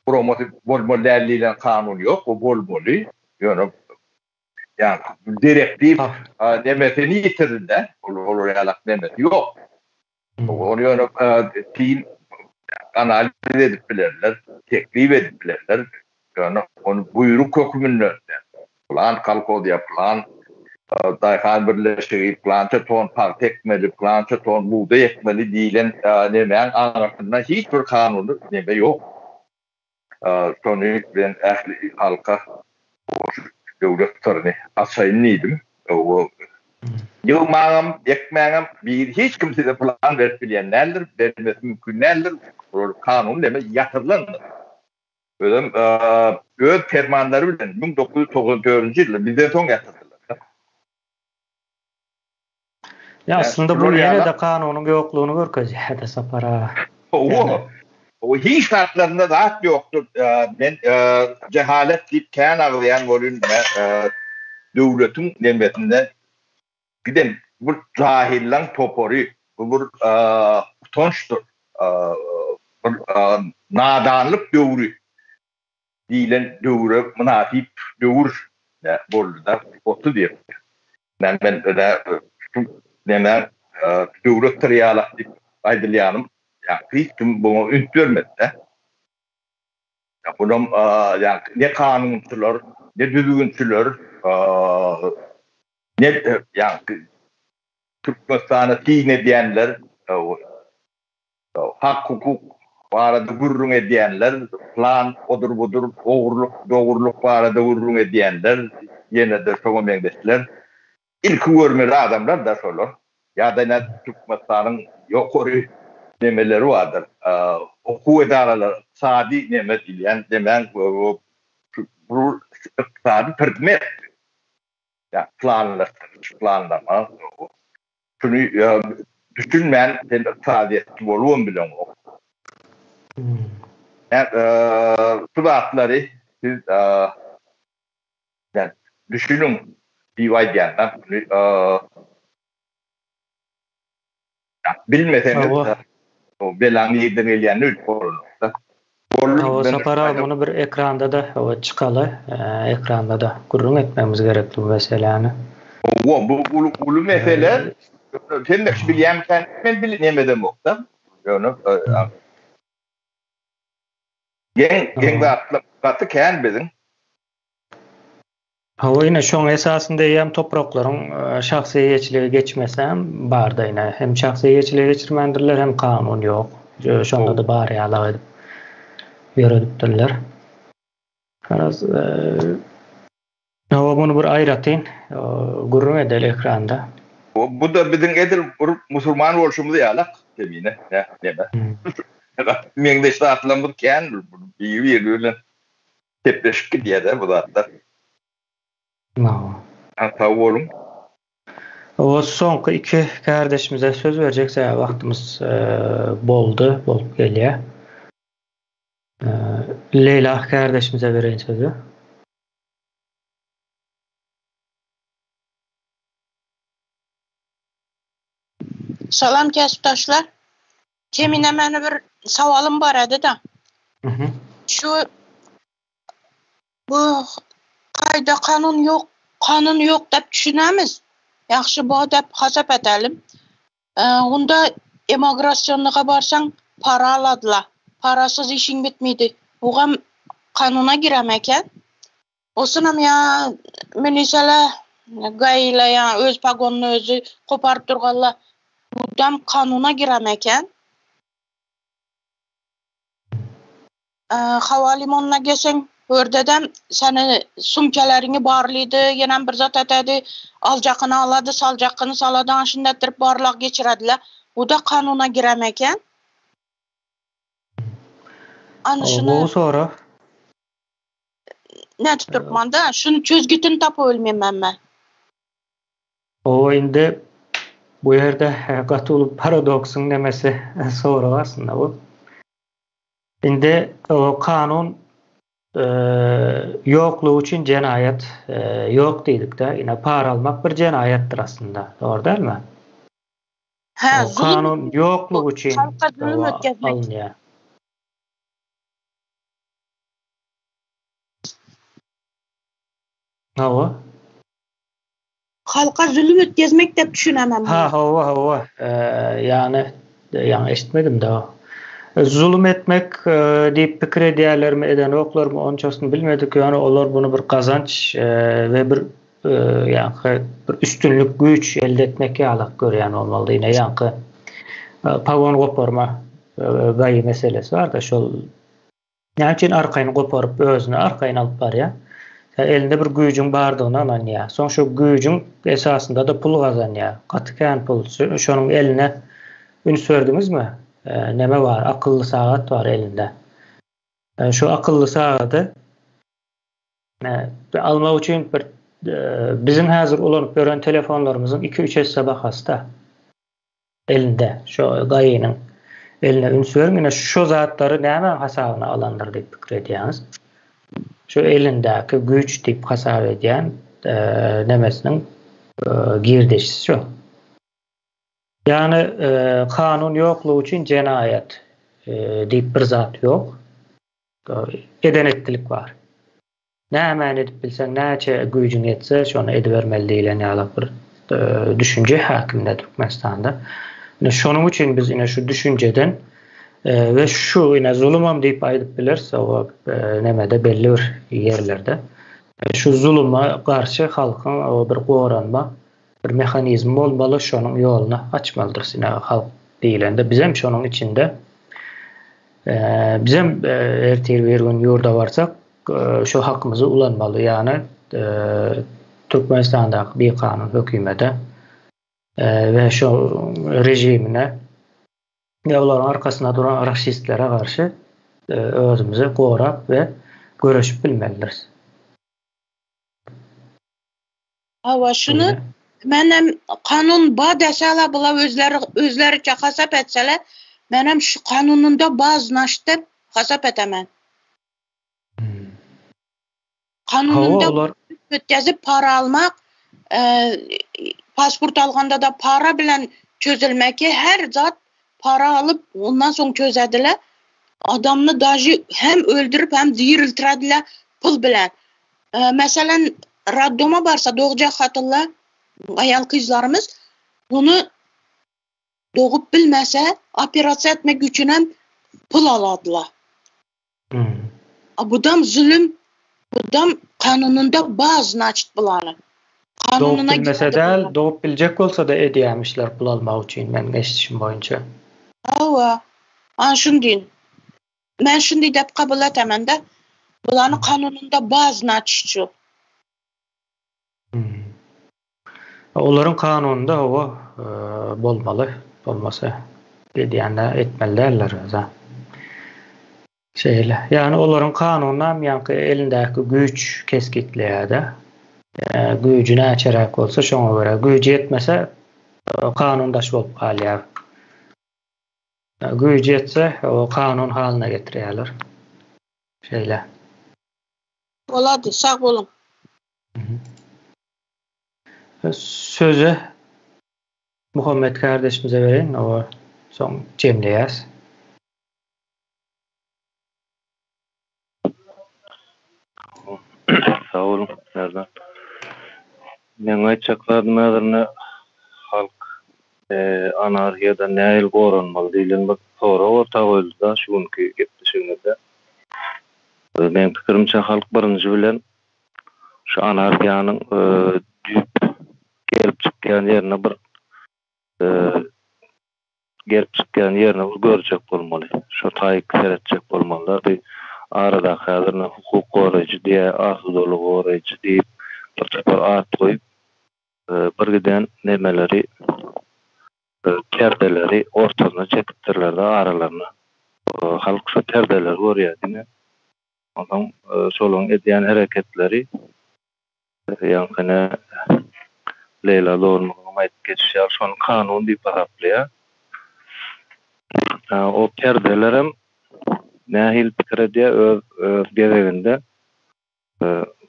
guramasy bolmaly däl diýlen kanun ýok, o bolmaly. Ýöne ýa direktiw nemesini ýitirdi-de, olar ýalak nemesi ýok. Ony ýöne tin analiz edip bilerler, teklip edip bilerler. Ýöne ony buýruk hökmünde plan kolhoz ýa plan daýhan birleşigi plança ton pagta ekmeli, plança ton bugdaý ekmeli diýlen nemäň aňyrsynda hiç bir kanuny neme ýok. Şony men ähli halka şu döwlet syryny açaýyn diýdim. Ýygmaňam, ekmäňem bir hiç kim size plan berip bilýän däldir, bermesi mümkin däldir. Olar kanun neme ýatyrylandyr. Özem öz permanlary bilen 1994-nji ýylda bizden soň ýatyrdylar. Ýa aslynda bu ýene-de kanunyň ýoklugyny görkezýär-de Sapar aga. Hawa. O hiç zatlarynda zat ýokdur. Men jehalet diýip kän agzaýan bolýan döwletiň nemesinde giden bir jahyllaň topary bu bir utançdyr. Bir nadanlyk döwri diýlen döwre mynasyp döwür boldy-da, 30 ýyl. Men men şu neme döwlet syry ýalak diýip aýdylýanym, ýa hiç kim buňa üns bermedi-de. Bunam ýa ne kanunçylar, ne düzgünçiler, ne ýa Türkmenistana syn edýänler, hak-hukuk barada gürrüň edýänler, plan odur-budur, ogurlyk, dogrulyk barada gürrüň edýänler, ýene-de şoňa meňzeşler. Ilki görmeli adamlar-da şolar. Ýa-da ine Türkmenistanyň ýokary nemeleri bardyr, okuw edaralary, ykdysady neme diýilýän nemäň bu ykdysady predmet. Ýa planlaşdyryş, planlama. Şuny düşünmän sen ykdysadyýetçi bolubam bileňok. Şu zatlary siz düşüniň diýip aýdýan-da. Muny bilmeseňiz belaň nirden gelýänini bilip bolanok-da. Hawa Sapar aga muny bir ekranda-da çykaly, ekranda-da gürrüň etmegimiz gerekli bu meseläni. Hawa bu uly uly mesele. Hemme kişi bilýärmikä men bil nemedemokda. Ýöne geň geň zatlar gaty kän biziň. Hawa ine şoň esasynda eýýäm topraklaryň şahsy eýeçilige geçmesem barda ine hem şahsy eýeçilige geçirmändirler hem kanun ýok. Şonda-da bar ýalak edip ýöredipdirler. Garaz hawa muny bir aýratyn gürrüň edeli ekranda. Bu-da biziň edil bir musulman bolşumyz ýalak kemine neme. Meňzeş zatlarymyz kän biri-biri bilen Sepleşip gidýär-dä bu zatlar. Sag boluň. O soňky iki kärdeşimize söz berjek sebäbi wagtymyz boldy, bolup gelýär. Leýla kärdeşimize bereýin sözi. Salam käsipdaşlar. Kemine meni bir sowalym bar edi-de. Şu bu kaýda kanun ýok, kanun ýok diýip düşünemiz. Ýagşy bu diýip hasap edelim. Onda emigrasionlyga barsaň para aladylar. Parasyz işiň bitmeydi. Bugam kanuna girem eken. Osunam ýa milisele gaýyla ýa öz pagonyny özi koparyp durgalla budam kanuna girem eken. Hawa limonyna gelseň ördedem seni sumkaleriňi barlydy ýenem bir zat etedi aljakyny alady saljakyny salady ana şunda etdirip barlag geçirediler. Buda kanuna girem eken. Ana şuny. Gowy sorag. Nädip durupmanda şuny çözgütini tapyp bilmeýän men. Owa indi bu ýerde gaty uly paradoksyň nemesi sorag aslynda bu. Indi o kanun ýoklugy üçin jenaýat ýok diýdikde, ine para almak bir jenaýatdyr aslynda. Dogry dälmi? Hä, kanun ýoklugy üçin alynýar. Hawa. Halka zulum ötkezmek dep düşünemem. Ha, hawa, hawa. Ýagny, ýaňy eşitmedim-de. Zulum etmek diýip pikir edýärlermi, edenoklarmy, onçasyny bilmedik, ýöne olar buny bir gazanç we bir ýaňky bir üstünlik, güýç elde etmek ýalak görýän bolmaly. Ine, ýaňky pagon goparma gaýy meselesi bar-da, şol Näme üçin arkaýyn goparyp özüni arkaýyn alyp barýar? Elinde bir güýjüň bardygyna ynanýar. Soň şo güýjüň esasynda-da pul gazanýar. Gaty kän pul. Şonuň eline üns berdiňizmi? Neme bar? Akylly sagat bar elinde. Şu akylly sagady almak üçin bir biziň häzir ulanyp ýören telefonlarymyzyň 2-3 esse bahasy-da elinde şu gaýynyň eline üns beriň ine şu zatlary nämäň hasabyna alandyr diýip pikir edýäňiz. Şu elindäki güýç diýip hasap edýän nemesiniň girdeşisi şu. Ýagny kanun ýoklugy üçin jenaýat diýip bir zat ýok. Eden etdilik bar. Nämäni edip bilseň, näçe güýjüň ýetse, şony edibermeli diýlen ýaly bir düşünje häkimde Türkmenistanda. Ine şonuň üçin biz ine şu düşünjeden we şu ine zulumam diýip aýdyp bileris, o nemede belli bir ýerlerde. Şu zuluma garşy halkyň o bir goranma bir mehanizmi bolmaly, şonuň ýoluny açmalydyrys. Ine halk diýlende bizem şonuň içinde bizem ertir bir gün ýurda barsak şu hakymyzy ulanmaly. Ýagny Türkmenistandaky bikanun hökümete we şu rejimine we olaryň arkasynda duran rasistlere garşy özümizi gorap we göreşip bilmelidiris. Hawa, şuny menem kanun ba deseler bular özleri özleriçe hasap etseler, menem şu kanununda ba znaşt dep hasap etemen. Hmm. Kanununda olar ötkezip para almak, e, pasport alganda da para bilen çözülmeki her zat para alyp ondan soň çözediler. Adamny daži hem öldürip hem diriltirediler pul bilen. Meselem, raddoma barsa dogjak hatynlar, aýal-gyzlarymyz muny dogup bilmese, operasiýa etmek üçinem pul aladylar. A budam zulüm, budam kanunynda bar znaçit bulany. Dogup bilmese däl, dogup biljek bolsa-da edýämişler pul almak üçin, meniň eşidişim boýunça. Hawa, ana şuny diýin. Men şundy dep kabul etemende bulany kanunynda bar znaçit şu. Hmm. Olaryň kanunynda hawa e, bolmaly. Bolmasa edýände etmeli däldir özä. Şeýle. Ýagny olaryň kanunynam ýaňky elindäki güýç kesgitleýär-de. E, güýji näçeräk bolsa şoňa görä. Güýji ýetmese e, kanun daş bolup galýar. Güýji ýetse, o kanun halyna getirýärler. Şeýle. Bolady, sag boluň. Sözi Muhammet kardeşimize bereýin, o soň jemleýäs. Sag boluň, Merdan. Meň aýtjak zadym häzirine halk anarhiýadan nähili goranmaly diýlen bir sorag orta goýuldy-da şu günki gepleşigimizde. Meň pikirimçe halk birinji bilen şu anarhiýanyň düýp gelip çykýan ýerine bir gelip çykýan ýerini bir görjek bolmaly. Şo taýyk seretjek bolmalylar. Bi aradaky häzir ine hukuk goraýjy diýä, asudalygy goraýjy diýip bir topar at goýup bir giden nemeleri perdeleri ortasyna çekipdirler-de aralaryna. Halk şo perdeleri görýär diňe. Onsoň şolaryň edýän hereketleri Ýaňkyny Leýla dogrumyzyňam aýdyp geçişi ýaly şony kanun diýip hasaplaýar. O perdelerem nähili pikir edýär öz öz gezeginde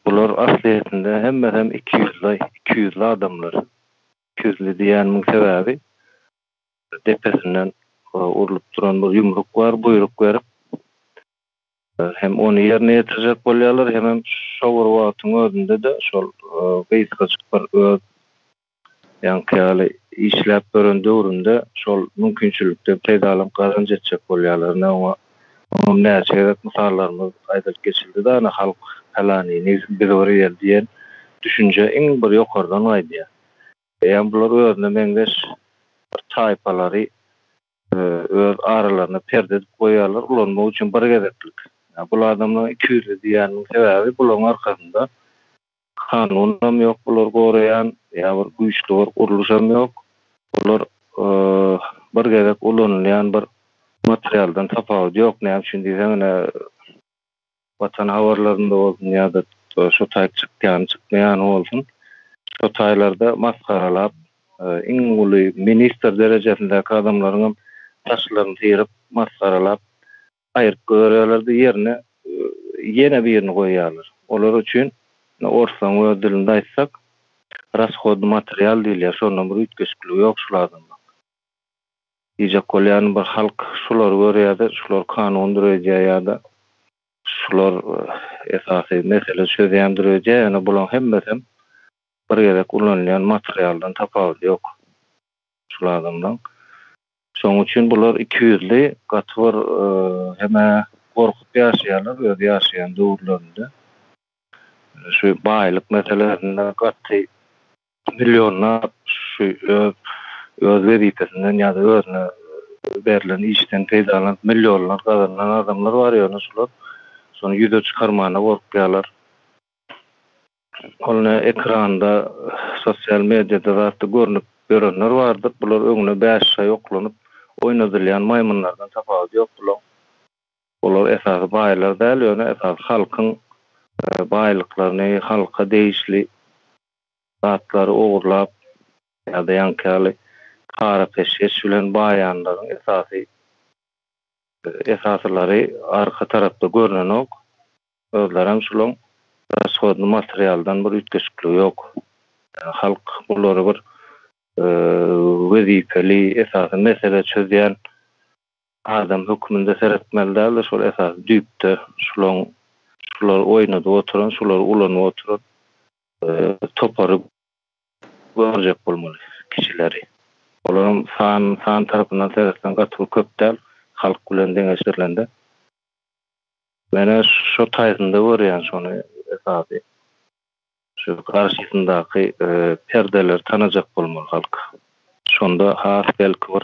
bular aslyýetinde hemmesem ikiýüzli ikiýüzli adamlar. Ikiýüzli diýýänimiň sebäbi depesinden urlup duran bir ýumruk bar buýruk berip Hem ony ýerine ýetirjek bolýarlar, hemem şo bir wagtyň özünde-de şol gysgajyk bir öz ýaňky ýaly işläp ýören döwründe şol mümkinçilikden peýdalanyp gazanç etjek bolýarlar. Ine oňa oňam näçe gezek mysallarymyz aýdylyp geçildi-de, ana halk pälanyny biz bir ýel diýen düşünje iň bir ýokardan gaýdýar. Eýýäm bular özüne meňzeş bir taýpalary öz aralaryna perde edip goýýarlar ulanmak üçin bir gezeklik. Bul adamlaryň ikiýüzli diýýäniniň sebäbi bularyň arkasynda kanunam ýok bulary goraýan ýa bir güýçli bir gurluşam ýok. Bular bir gezek ulanylýan bir materialdan tapawudy ýok. Näme üçin diýseň ine. Watan habarlarynda bolsun ýa-da şo taý çykýany çykmaýany bolsun, şo taýlarda masgaralap, iň uly ministr derejesindäki adamlaryňam saçlaryny syryp, masgaralap aýryp goýberýärler-de, ýerine ýene birini goýýarlar. Olar üçin, orslaryň öz dilinde aýtsak, rashodny material diýilýär, şondan bir üýtgeşikligi ýok şul adamlaň. Diýjek bolýanym bir halk şulary görýärde şular kanundyr öýdýär ýa-da şular esasy mesele çözýändir öýdýär ýöne bulaň hemmesem bir gezek ulanylýan materialdan tapawudy ýok şul adamlaň. Şoň üçin bular ikiýüzli gaty bir hemä gorkup ýaşaýarlar öz ýaşaýan döwürlerinde. Şu baýlyk meselesinde gaty millionlap şu öz öz wezipesinden ýa-da özüne berlen işden peýdalanyp millionlar gazanan adamlar bar ýöne şular şony ýüze çykarmana gorkýarlar. Ol ne ekranda sosial mediada zatda görnüp ýörenler bardyr. Bular öňüne bäş şaý oklanyp oýnadylýan maýmynlardan tapawudy ýok bulaň. Olar esasy baýlar däl ýöne esasy halkyň baýlyklaryny halka degişli zatlary ogurlap ýa-da ýaňky ýaly para-peşgeş bilen baýanlaryň esasy esasylary arka tarapda görnenok. Özlerem şulaň rashodny materialdan bir üýtgeşikligi ýok. Halk bulary bir wezipeli, esasy mesele çözýän adam hökmünde seretmeli däldir, şol esasy düýpde şulaň şulary oýnadyp oturan, şulary ulanyp oturan topary görjek bolmaly kişileri. Olaram san san tarapyndan seretseň gaty bir köp däl halk bilen deňeşdirilende. Menä şo taýsynda görýän şony esasy. Şu garşysyndaky perdeleri tanajak bolmaly halk. Şonda has belki bir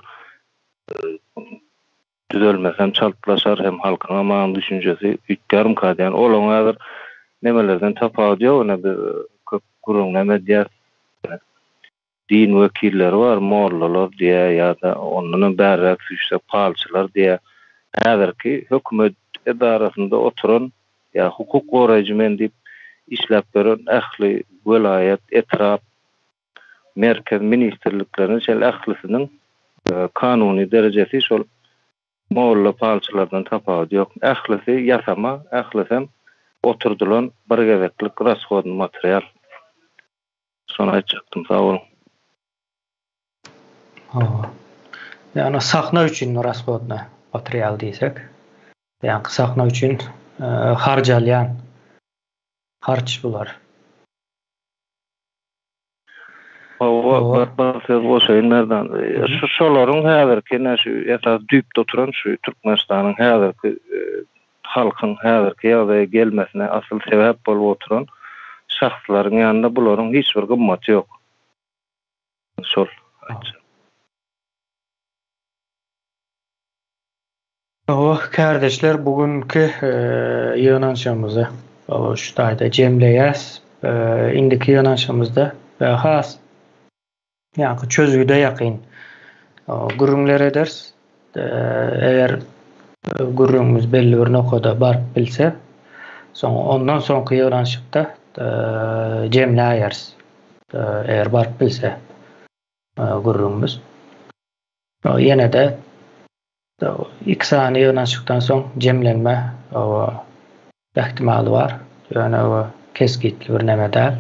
düzelmesi hem çaltlaşar hem halkyňam aň düşünjesi üýtgärmika diýýän. Olaň häzir nemelerden tapawudy ýok ine biz köp gürrüňem edýäs. Din wekilleri bar, mollalar diýýär ýa-da ondanam bärräk süýşsek palçylar diýýär. Häzirki hökümet edarasynda oturan ýa hukuk goraýjy men diýip işläp ýören ähli welaýat, etrap, merkez ministrliklerine çenli ählisiniň kanuny derejesi şol molla palçylardan tapawudy ýok. Ählisi ýasama, ählisem oturdylan bir gezeklik rashodny material. Şony aýtjakdym sag boluň. Hawa. Ýagny sahna üçin rashodny material diýsek, ýagny sahna üçin harjalýan harç bular. Hawa, bir bir söz goşaýyn Merdan. Şu şolaryň häzirki ine şu esas düýpde oturan şu Türkmenistanyň häzirki halkyň häzirki ýagdaýa gelmesine asyl sebäp bolup oturan şahslaryň ýanynda bularyň hiç bir gymmaty ýok. Şol aýtjak. Hawa, kärdeşler, bu günki ýygnanyşygymyzy şu taýda jemleýäs. Indiki ýygnanyşygymyzda has ýaňky çözgüde ýakyn gürrüňler ederis. Eger gürrüňimiz belli bir nokada baryp bilse, soň ondan soňky ýygnanyşykda jemläýeris. Eger baryp bilse gürrüňimiz. Ýene-de Iki sany ýygnanyşykdan soň jemlenme ähtimaly bar. Ýöne o kesgitli bir neme däl.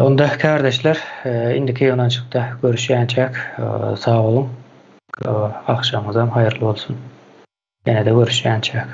Onda kärdeşler, indiki ýygnanyşykda görüşýänçäk sag boluň. Agşamyňyzam haýyrly bolsun. Ýene-de görüşýänçäk.